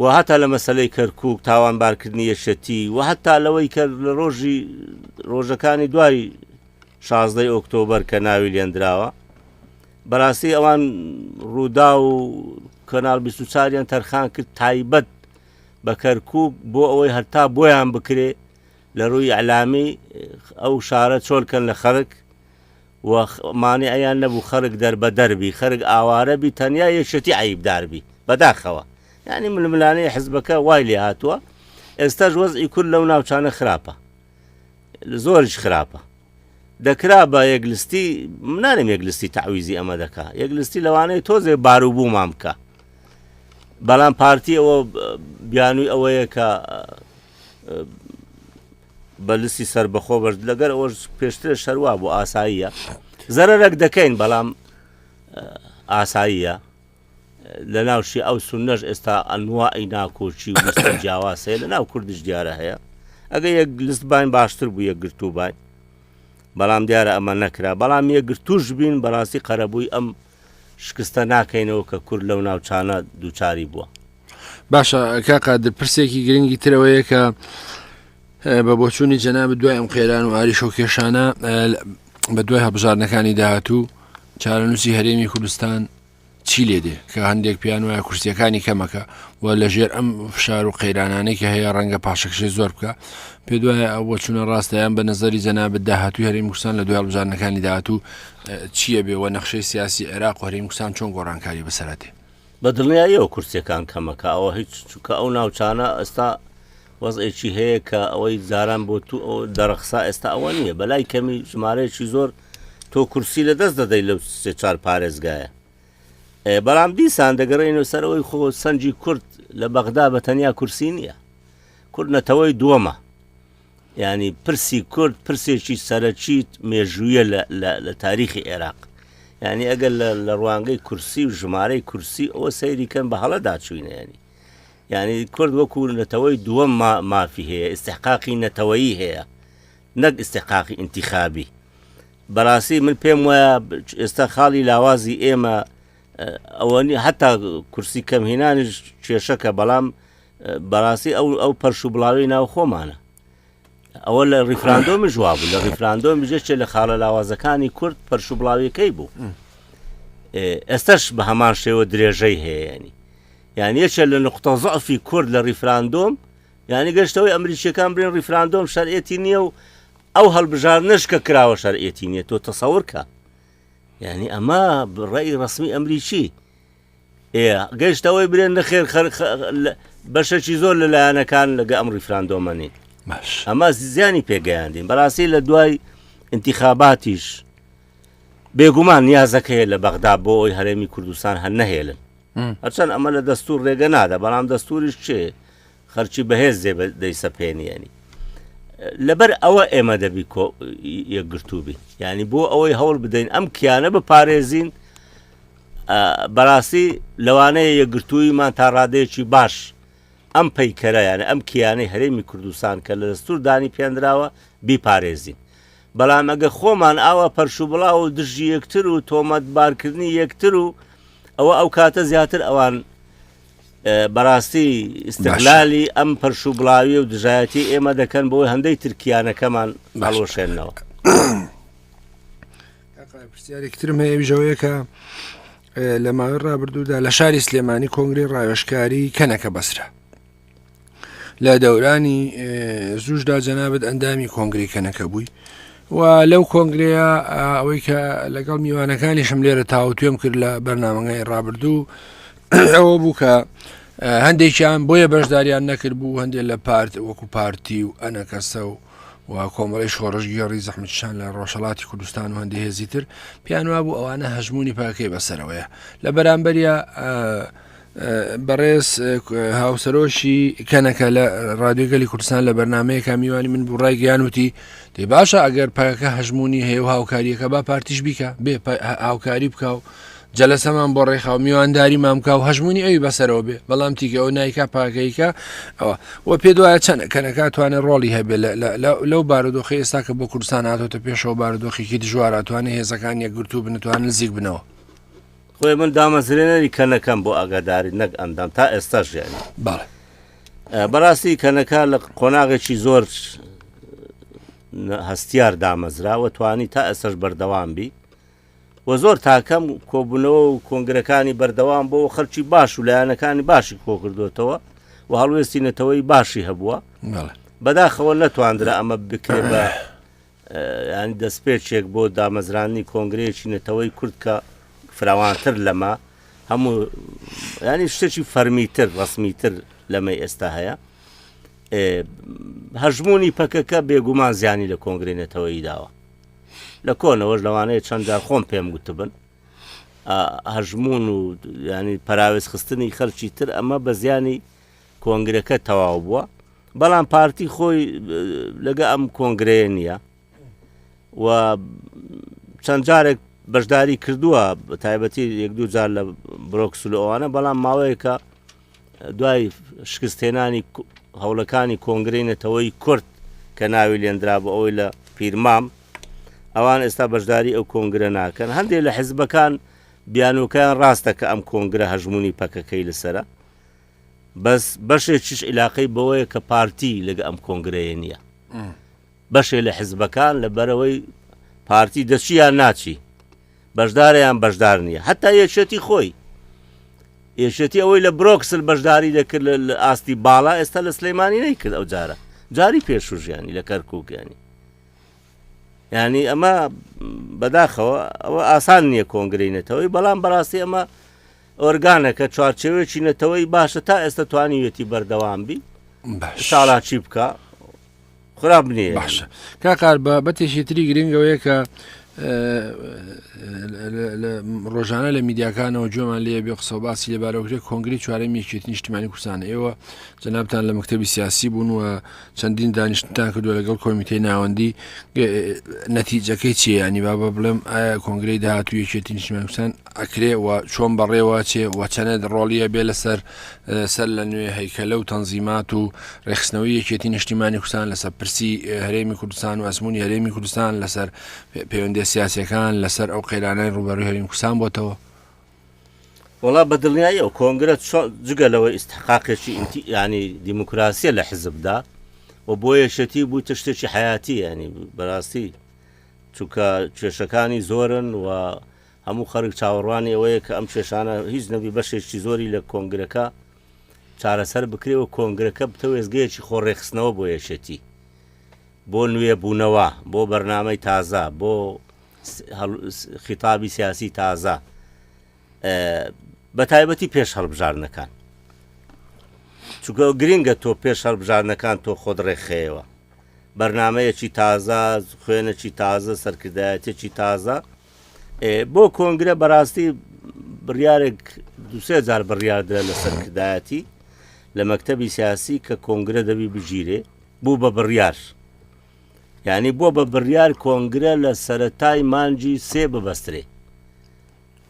و هەتا لە مەسلەی کەرکک تاوانبارکردنی یەکێتی و هەتا لەوەی کە لە ڕۆژی ڕۆژەکانی دوای شازدەی ئۆکتۆبەر کە ناوی لێندراوە بەڕاستی ئەوان ڕوودا و کەناڵ 24یان تەرخان کرد تایبەت بە کەرکک بۆ ئەوەی هەرتا بۆیان بکرێ لە ڕووی ئەلامی ئەو شارە چۆلکەن لە خەرک و مانعیان نەبوو خەرک دەربەدەر بی خەرک ئاوارە بی تەنیا یەکێتی عەیبدار بی بەداخەوە یانی ململانێی حزبەکە وای لێ هاتووە ئێستاش وەزعی کورد لەو ناوچانە خراپە زۆریش خراپە دەکرا بە یەکلستی منانم یەکلستی تعویزی ئەمە دەکا یەکلستی لەوانەیە تۆزێ باروبوومان بکە بەڵام پارتی ئەوە بیانووی ئەوەیە کە بە لستی سەربەخۆ بەرد لەگەر ئەوەش پێشترش هەر وا بوو ئاساییە زەرەرەک دەکەین بەڵام ئاساییە لە ناوشی ئەو سونەش ئێستا ئەنواعی ناکۆکی و لیستی جیاواز هەیە لە ناو کوردش دیارە هەیە ئەگە یەک لست باین باشتر بوو یەکگرتوو باین بەڵام دیارە ئەمە نەکرا بەڵام یەکگرتوش بین بەڕاستی قەرەبووی ئەم شکستە ناکەینەوە کە کورد لەو ناوچانە دووچاری بووە. باشە کا قادر پرسێکی گرنگی ترەوەیە کە بە بۆچوونی جەنابت دوای ئەم قەیران و ئاریشە و کێشانە بە دوای هەڵبژاردنەکانی داهاتوو چارەنووسی هەرێمی کوردستان چی لێ دێ کە هەندێک پێیان وایە کورسیەکانی کەمەکە و لەژێر ئەم فشار و قەیرانانەی کە هەیە ڕەنگە پاشەکشەی زۆر بکە پێ دوایە ئەو بۆچوونە ڕاستەیان بە نظری جەنابت داهاتوی هەرێمی کوردستان لە دوای هەڵبژاردنەکانی داهاتوو چییە بێ و نەخشەی سیاسی عێراق و هەرێمی کوردستان چۆن گۆڕانکاری بەسەراتێ بە دڵنیاییەوە کورسیەکان کەمەکە ئەوە هیچ چونکە ئەو ناوچانە ئێستا وەزعێکی هەیە کە ئەوەی جاران بۆ تو دەڕەخسا ئێستا ئەوە نییە بەلای کەمی ژمارەیەکی زۆر تۆ کورسی لە دەست دەدەی لەو سێ چوار پارێزگایە بەڵام دیسان دەگەڕێنەوە سەر ئەوەی خۆ سەنجی کورد لە بەغدا بە تەنیا کورسی نییە کورد نەتەوەی دووەمە. یانی پرسی کورد پرسێکی سەرەکی مێژوویە لە تاریخی عێراق یعنی ئەگەر لە ڕوانگەی کورسی و ژمارەی کورسی ئەوە سەیری کەن بە هەڵەدا چوینە ینی یعنی کورد وەکو نەتەوەی دووەم مافی هەیە ئیستحقاقی نەتەوەیی هەیە نەک ئیستحقاقی ئینتیخابی بەڕاستی من پێم وایە ئێستا خاڵی لاوازی ئێمە ئەوە هەتا کورسی کەمهێنانیش کێشەکە بەڵام بەڕاستی ئەو ئەو پەرش و بڵاوی ناو خۆمانە ئەوە لە ڕیفراندۆمیش وابوو لە ڕیفراندۆمیش یەکێ لە خاڵە لاوازەکانی کورد پەرش و بڵاویەکەی بوو ئێستش بە هەمان شێوە درێژەی هەیە ینی یان یەکێ لە نقطە زەعفی کورد لە ڕیفراندۆم یعنی گەشتەوەی ئەمریکیەکان برێن ڕیفراندۆم شەرعەتی نییە و ئەو هەڵبژاردنەش کە کراوە شەرعەتی نییە تۆ تەسەور کە یعنی ئەمە ڕێی ڕسمی ئەمریکی ئێ گەیشتە ئەوەی برێن نەخێر بەشێکی زۆر لە لایەنەکان لەگە ئەم ڕیفراندۆمە نین باش ئەمە زیانی پێگەیاندین بەڕاستی لە دوای انتخاباتیش بێگومان نیازەکەیە لە بەغدا بۆ ئەوی هەرێمی کوردستان هەر نەهێلن هەرچەند ئەمە لە دەستور ڕێگە نادا بەڵام دەستوریش چێ خەرکی بەهێز دەیسەپێنی ینی لەبەر ئەوە ئێمە دەبی یەکگرتوو بین یعنی بۆ ئەوەی هەوڵ بدەین ئەم کیانە بپارێزین بەڕاستی لەوانەیە یەکگرتووییمان تا ڕادەیەکی باش ئەم پەیکەرە یانە ئەم کیانەی هەرێمی کوردستان کە لە دەستور دانی پێنراوە بیپارێزین بەڵام ئەگە خۆمان ئاوا پەرشوبڵاو و دژی یەکتر و تۆمەتبارکردنی یەکتر و ئەوە ئەو کاتە زیاتر ئەوان بەڕاستی ئیستغلالی ئەم پەرش و بڵاوی و دژایەتی ئێمە دەکەن بۆی هەندەی ترکیانەکەمان هەڵوەشێنەوە. پرسیارێکی ترم هەیە ئەویش ئەوەیە کە لە ماوەی ڕابردوودا لە شاری سلێمانی کۆنگری ڕاوێژکاری کەنەکە بەسرا لە دەورانی زوشدا جەنابەت ئەندامی کۆنگری کەنەکە بووی و لەو کۆنگرەیە ئەوەی کە لەگەڵ میوانەکانیشم لێرە تاوتوێم کرد لە بەرنامەگەی ڕابردوو ئەوە بوو کە هەندێکیان بۆیە بەشداریان نەکرد بوو هەندێک لە پارت وەکو پارتی و ئەنەکەسە و و کۆمەڵی شۆڕشگێڕی زەحمەتکیشان لە ڕۆژهەڵاتی کوردستان و هەندێک هێزی تر پێیان وابوو ئەوانە هەژموونی پاکەی بەسەرەوەیە لە بەرامبەریا بەڕێز هاوسەرۆشی کەنەکە لە رادیۆ گەلی کوردستان لە بەرنمەیەکە میوانی من بوو ڕایگەیان وتی دەی باشە ئەگەر پەکەکە هەژمونی هەیە و هاوکاریەکە با پارتیش بیکە بێ هاوکاری بکە و جەلەسەمان بۆ ڕێکخا و میوانداریمان بکا و هەژموونی ئەوی بەسەرەوە بێ بەڵام تیکە ئەو نایکا پاکەیکە ئەوە و پێ دوایە چەند کەنەکە توانێت ڕۆڵی هەبێ لەو بارودۆخی ئێستا کە بۆ کوردستان هاتۆتە پێشەوە بارودۆخێکی دژوار ئەتوانێت هێزەکان یەکگرتوو بنتوان نزیک بنەوە. خۆی من دامەزرێنەری کەنەکەم بۆ ئاگاداری نەک ئەندام تا ئێستاش یانی. بەڵێ. بەڕاستی کەنەکە لە قۆناغێکی زۆر هەستیار دامەزراوە توانی تا ئێستاش بەردەوام بی. و زۆر تاکەم کۆبوونەوە و کۆنگرەکانی بەردەوام بۆ خەلکی باش و لایەنەکانی باشی کۆکردوێتەوە و هەڵوێستی نەتەوەی باشی هەبووە بەداخەوە نەتواندرا ئەمە بکرێ بە ینی دەستپێکێک بۆ دامەزرانی کۆنگرەیەکی نەتەوەی کورد کە فراوانتر لەمە هەموو ینی شتێکی فەرمیتر ڕسمیتر لەمەی ئێستا هەیە هەژمونی پەکەکە بێگومان زیانی لە کۆنگری نەتەوەیی داوە لە کۆنەوەش لەوانەیە چەند جار خۆم پێم گوتبن هەژمون و ینی پەراوێز خستنی خەلکی تر ئەمە بە زیانی کۆنگرەکە تەواو بووە بەڵام پارتی خۆی لەگە ئەم کۆنگرەیە نییە و چەند جارێک بەشداری کردووە تایبەتی یەک دوو جار لە برۆکسل ئەوانە بەڵام ماوەیەکە دوای شکستهێنانی هەوڵەکانی کۆنگرەی نەتەوەی کورد کە ناوی لێندرا بۆ ئەوەی لە پیرمام ئەوان ئێستا بەشداری ئەو کۆنگرە ناکەن هەندێک لە حزبەکان بیانوکەیان ڕاستە کە ئەم کۆنگرە هەژمونی پەکەکەی لەسرە بەس بەشێکیش عیلاقەی بەوەیە کە پارتی لەگە ئەم کۆنگرەیە نییە بەشێ لە حزبەکان لە بەرەوەی پارتی دەچی یان ناچی بەشدارە یان بەشدار نییە هەتا یەکێتی خۆی یەکێتی ئەوەی لە برۆکسل بەشداری دەکرد لە ئاستی باڵا ئێستا لە سلەیمانی نەیکرد ئەو جارە جاری پێشوو ژیانی لە کەرکک ینی ینی ئەمە بەداخەوە ئەوە ئاسان نییە کۆنگرەی نەتەوەی بەڵام بەڕاستی ئەمە ئۆرگانەکە چوارچێوەیەکی نەتەوەی باشە تا ئێستا توانیوێتی بەردەوام بی چالاکی بکە خراپ نییە باشە کاکار بە بەتێکی تری گرنگەوەیە کە ڕۆژانە لە میدیاکانەوە گوێمان لێ بێ قسە و باسی لەبارەوەکرێ کۆنگری چوارەمی یەکێتی نیشتیمانی کوردستان ئێوە جەنابتان لە مەکتەبی سیاسی بوون و چەندین دانیشتتان کردووە لەگەڵ کۆمیتەی ناوەندی نەتیجەکەی چیە ینی با بە بڵێم ئایا کۆنگرەی داهاتوو یەکێتی نیشتیمانی کوردستان ئەکرێ و چۆن بەڕێوە چێ و چەنێت ڕۆڵیە بێ لەسەر سەر لە نوێ هەیکەلە و تەنزیمات و ڕێکخستنەوەی یەکێتی نیشتیمانی کوردستان لەسەر پرسی هەرێمی کوردستان و ئەزموونی هەرێمی کوردستان لەسەر پەیوەندیە سیاسیەکان لەسەر ئەو قەیرانەی ڕووبەڕووی هەرێمی کوردستان بۆتەوە. وەڵا بە دڵنیایی ئەو کۆنگرە جگە لەوەی ئیستحقاقێکی ئینتی ینی دیموکراسیە لە حزبدا و بۆ یەکێتی بوویتە شتێکی حیاتی ینی بەڕاستی چونکە کێشەکانی زۆرن و هەموو خەرک چاوەڕوانی ئەوەیە کە ئەم کێشانە هیچ نەبی بەشێکی زۆری لە کۆنگرەکە چارەسەر بکرێ و کۆنگرەکە بتە وێزگەیەکی خۆڕێخستنەوە بۆ یەکێتی بۆ نوێبوونەوە، بۆ بەرنامەی تازە، بۆ خیتابی سیاسی تازە، بە تایبەتی پێش هەڵبژاردنەکان. چونکە گرنگە تۆ پێش هەڵبژاردنەکان تۆ خۆت ڕێکخەیەوە. بەرنمەیەکی تازە، خوێنێکی تازە، سەرکردایەتێکی تازە بۆ کۆنگرە بەڕاستی بڕیارێک دوسێ جار بڕیاردرا لە سەرکردایەتی لە مەکتەبی سیاسی کە کۆنگرە دەبی بگیرێ بوو بە بڕیار یعنی بووە بە بڕیار کۆنگرە لە سەرەتای مانگی سێ ببەسترێ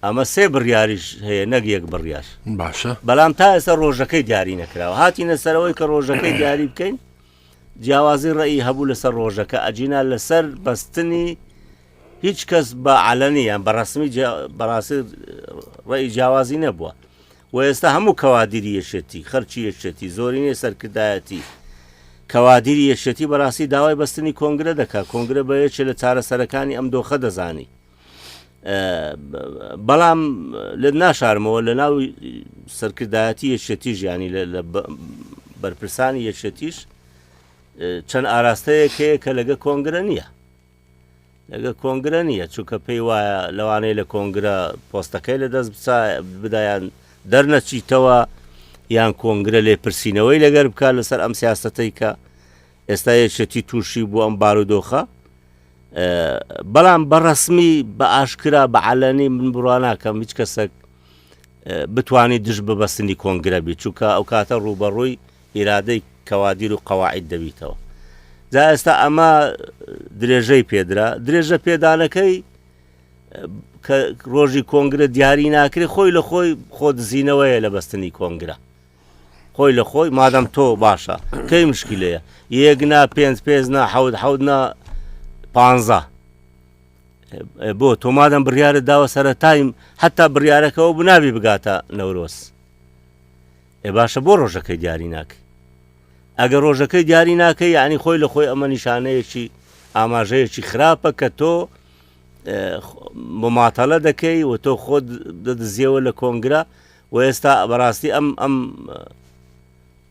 ئەمە سێ بڕیاریش هەیە نەک یەک بڕیار باشە بەڵام تا ئێستا ڕۆژەکەی دیاری نەکراوە هاتینە سەرەوەی کە ڕۆژەکەی دیاری بکەین جیاوازی ڕێی هەبوو لەسەر ڕۆژەکە ئەجینا لەسەر بەستنی هیچ کەس بە عەلەنی یان بە ڕەسمی بەڕاستی ڕێی جیاوازی نەبووە و ئێستا هەموو کەوادیری یەکێتی خەرکی یەکێتی زۆرینەی سەرکردایەتی کەوادیری یەکێتی بەڕاستی داوای بەستنی کۆنگرە دەکات کۆنگرە بە یەکێ لە چارەسەرەکانی ئەم دۆخە دەزانی بەڵام لە ناشارمەوە لە ناو سەرکردایەتی یەکێتی ژیانی لە بەرپرسانی یەکێتیش چەند ئاراستەیەک هەیە کە لەگە کۆنگرە نییە لەگە کۆنگرە نییە چونکە پێی وایە لەوانەیە لە کۆنگرە پۆستەکەی لە دەست بدایان دەرنەچیتەوە یان کۆنگرە لێپرسینەوەی لەگەر بکات لەسەر ئەم سیاستەی کە ئێستا یەکێتی تووشی بوو ئەم بارودۆخە بەڵام بە ڕسمی بە ئاشکرا بە عەلەنی من بڕوا ناکەم هیچ کەسێک بتانی دژ ببەستنی کۆنگرە بی چونکە ئەو کاتە ڕووبەڕووی ئیرادەی کەوادیر و قەواعید دەبیتەوە. جا ئێستا ئەمە درێژەی پێدرا، درێژە پێدانەکەی کە ڕۆژی کۆنگرە دیاری ناکرێ خۆی لە خۆی خۆ دزینەوەیە لە بەستنی کۆنگرە. خۆی لە خۆی مادەم تۆ باشە کەی مشکلەیە یەک نا پێنج پێنج نا حەوت حەوت نا پانزە بۆ تۆ مادەم بڕیارت داوە سەرەتایم حتا بڕیارەکەەوە بنابی بگاتە نەورۆز. ئێ باشە بۆ ڕۆژەکەی دیاری ناکەی؟ ئەگەر ڕۆژەکەی دیاری ناکەی یعنی خۆی لە خۆی ئەمە نیشانەیەکی ئاماژەیەکی خراپە کە تۆ مماتەلە دەکەی و تۆ خۆت دەدزیەوە لە کۆنگرە و ئێستا بەڕاستی ئەم ئەم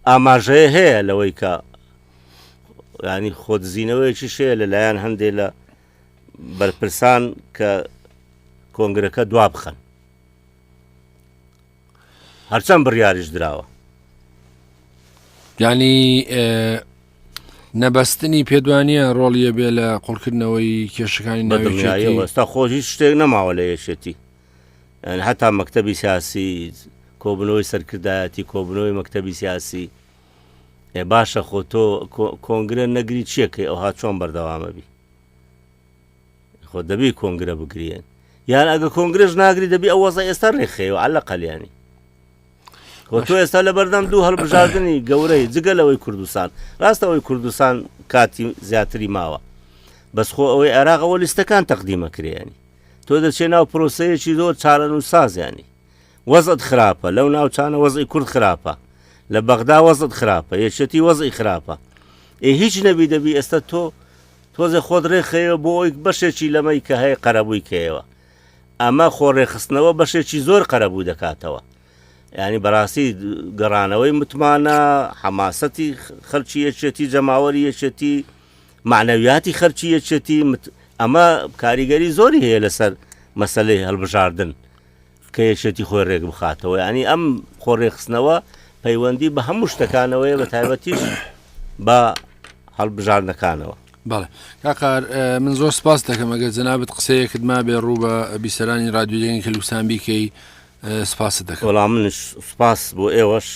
ئاماژەیە هەیە لەوەی کە ینی خۆدزینەوەیەکی شەیە لەلایەن هەندێک لە بەرپرسان کە کۆنگرەکە دوا بخەن. هەرچەند بڕیاریش دراوە. یانی نەبەستنی پێدوانە ڕۆڵیە بێ لە قوڵکردنەوەی کێشەکانی ناویەوە ئێستا خۆ هیچ شتێک نەماوە لە یەکێتی هەتا مەکتتەبی سیاسی کۆبنەوەی سەرکردایەتی کۆبنەوەی مەکتتەبی سیاسی ئێ باشە خۆ تۆ کۆنگرە نەگری چیەکەی ئەوها چۆن بەردەوامە بی خۆ دەبی کۆنگرە بگریێن یان ئەگە کۆنگرش ناگری دەبی ئەو وەزە ئێستا ڕێکخەیەوە عەلە قەلیانی خۆ تۆ ئێستا لە بەردەم دوو هەڵبژاردنی گەورەی جگە لەوەی کوردستان ڕاستە ئەوەی کوردستان کاتی زیاتری ماوە بەس خۆ ئەوەی عێراقەوە لیستەکان تەقدیمە کرێنی تۆ دەچێ ناو پرۆسەیەکی زۆر چارەنووسسازیانی وەزت خراپە لەو ناوچانە وەزی کورد خراپە لە بەغدا وەزت خراپە یەکێتی وەزی خراپە ئێ هیچ نەبی دەبی ئێستا تۆ تۆزێ خۆت ڕێکخەیەوە بۆ ئەوەی بەشێکی لەمەی کە هەیە قەرەبووی کەیەوە. ئەمە خۆ ڕێکخستنەوە بەشێکی زۆر قەرەبوو دەکاتەوە. یانی بەڕاستی گەڕانەوەی متمانە، حەماسەتی خەلکی یەکێتی، جەماوەری یەکێتی، مەعنەویاتی خەلکی یەکێتی، ئەمە کاریگەری زۆری هەیە لەسەر مەسەلەی هەڵبژاردن. کە یەکێتی خۆی ڕێک بخاتەوە یانی ئەم خۆ ڕێکخستنەوە پەیوەندی بە هەموو شتەکانەوەیە بە تایبەتیش بە هەڵبژاردنەکانەوە. بەڵێ کاک قار من زۆر سپاست دەکەم ئەگەر جەنابت قسەیەکت مابێ ڕوو بە بیسەرانی رادیۆ دەنگی کەلوسان بیکەی سپاست دەکەم. وەڵا منش سپاس بۆ ئێوەش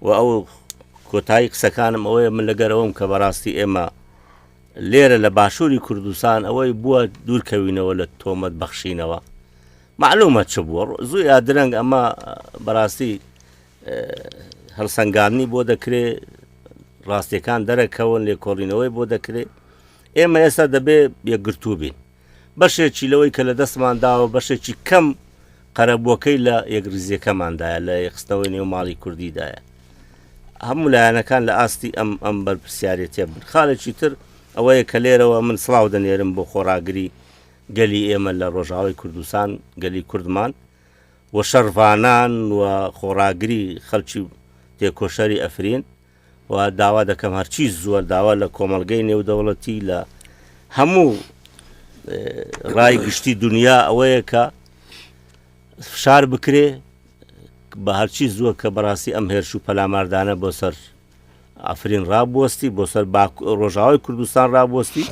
و ئەو کۆتایی قسەکانم ئەوەیە من لەگەر ئەوەم کە بەڕاستی ئێمە لێرە لە باشووری کوردستان ئەوەی بووە دوورکەوینەوە لە تۆمەت بەخشینەوە معلومە چ بووە زوو یا درەنگ ئەمە بەڕاستی هەڵسەنگاندنی بۆ دەکرێ ڕاستیەکان دەرەکەون لێکۆڵینەوەی بۆ دەکرێ ئێمە ئێستا دەبێ یەکگرتوو بین بەشێکی لەوەی کە لە دەستمان داوە بەشێکی کەم قەرەبووەکەی لە یەکریزیەکەماندایە لە یەخستنەوەی نێو ماڵی کوردیدایە هەموو لایەنەکان لە ئاستی ئەم ئەم بەرپرسیارەتە بن خاڵێکی تر ئەوەیە کە لێرەوە من سڵاو دەنێرم بۆ خۆڕاگری گەلی ئێمە لە ڕۆژاوای کوردستان گەلی کوردمان و شەڕڤانان و خۆڕاگری خەڵکی تێکۆشەری ئەفرین و داوا دەکەم هەرچی زووە داوا لە کۆمەڵگەی نێودەوڵەتی لە هەموو ڕای گشتی دنیا ئەوەیە کە فشار بکرێ بە هەرچی زووە کە بەڕاستی ئەم هێرش و پەلاماردانە بۆ سەر ئەفرین ڕابوەستی بۆ سەر ڕۆژاوای کوردستان ڕابوەستی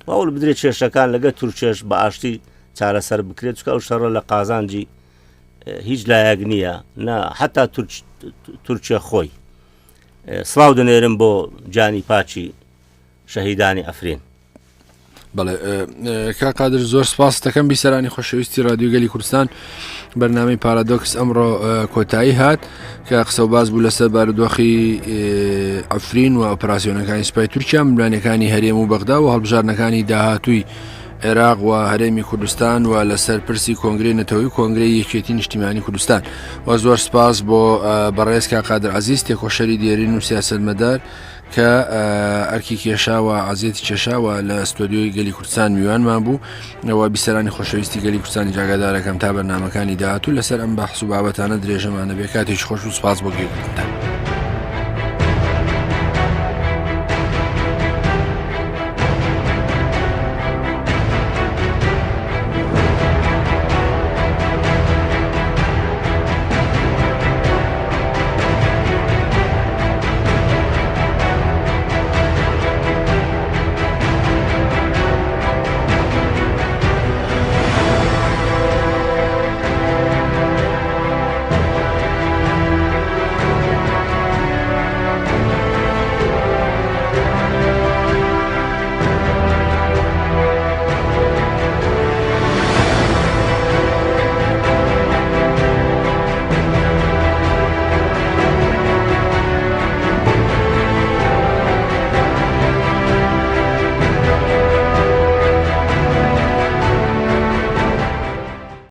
هەوڵ بدرێت کێشەکان لەگە تورکێش بە ئاشتی چارەسەر بکرێت چکە ئەو شەڕە لە قازانجی هیچ لایەک نییە نا حتا تورکیا خۆی سڵاو دەنێرم بۆ جانی پاچی شەهیدانی ئەفرین. بەڵێ کاک قادر زۆر سپاس دەکەم بیسەرانی خۆشەویستی رادیو گەلی کوردستان بەرنامەی پارادۆکس ئەمڕۆ کۆتایی هات کە قسە و باز بوو لەسەر بارودۆخی ئەفرین و ئۆپراسیۆنەکانی سوپای تورکیا ململانێکانی هەرێم و بەغدا و هەڵبژاردنەکانی داهاتووی عێراق و هەرێمی کوردستان و لەسەر پرسی کۆنگرەی نەتەوەی کۆنگرەی یەکێتی نیشتیمانی کوردستان و زۆر سپاس بۆ بەڕێز کاک قادر عەزیز تێکۆشەری دێرین و سیاسەتمەدار کە ئەرکی کێشاوە عەزیەتی کێشاوە لە ستۆدیۆی گەلی کوردستان میوانمان بوو ئەوە بیسەرانی خۆشەویستی گەلی کوردستانی جاگادارەکەم تا بەرنمەکانی داهاتوو لەسەر ئەم بەحس و بابەتانە درێژەمانە بێ کاتێکی خۆش و سپاس بۆ گوێگرتنتان.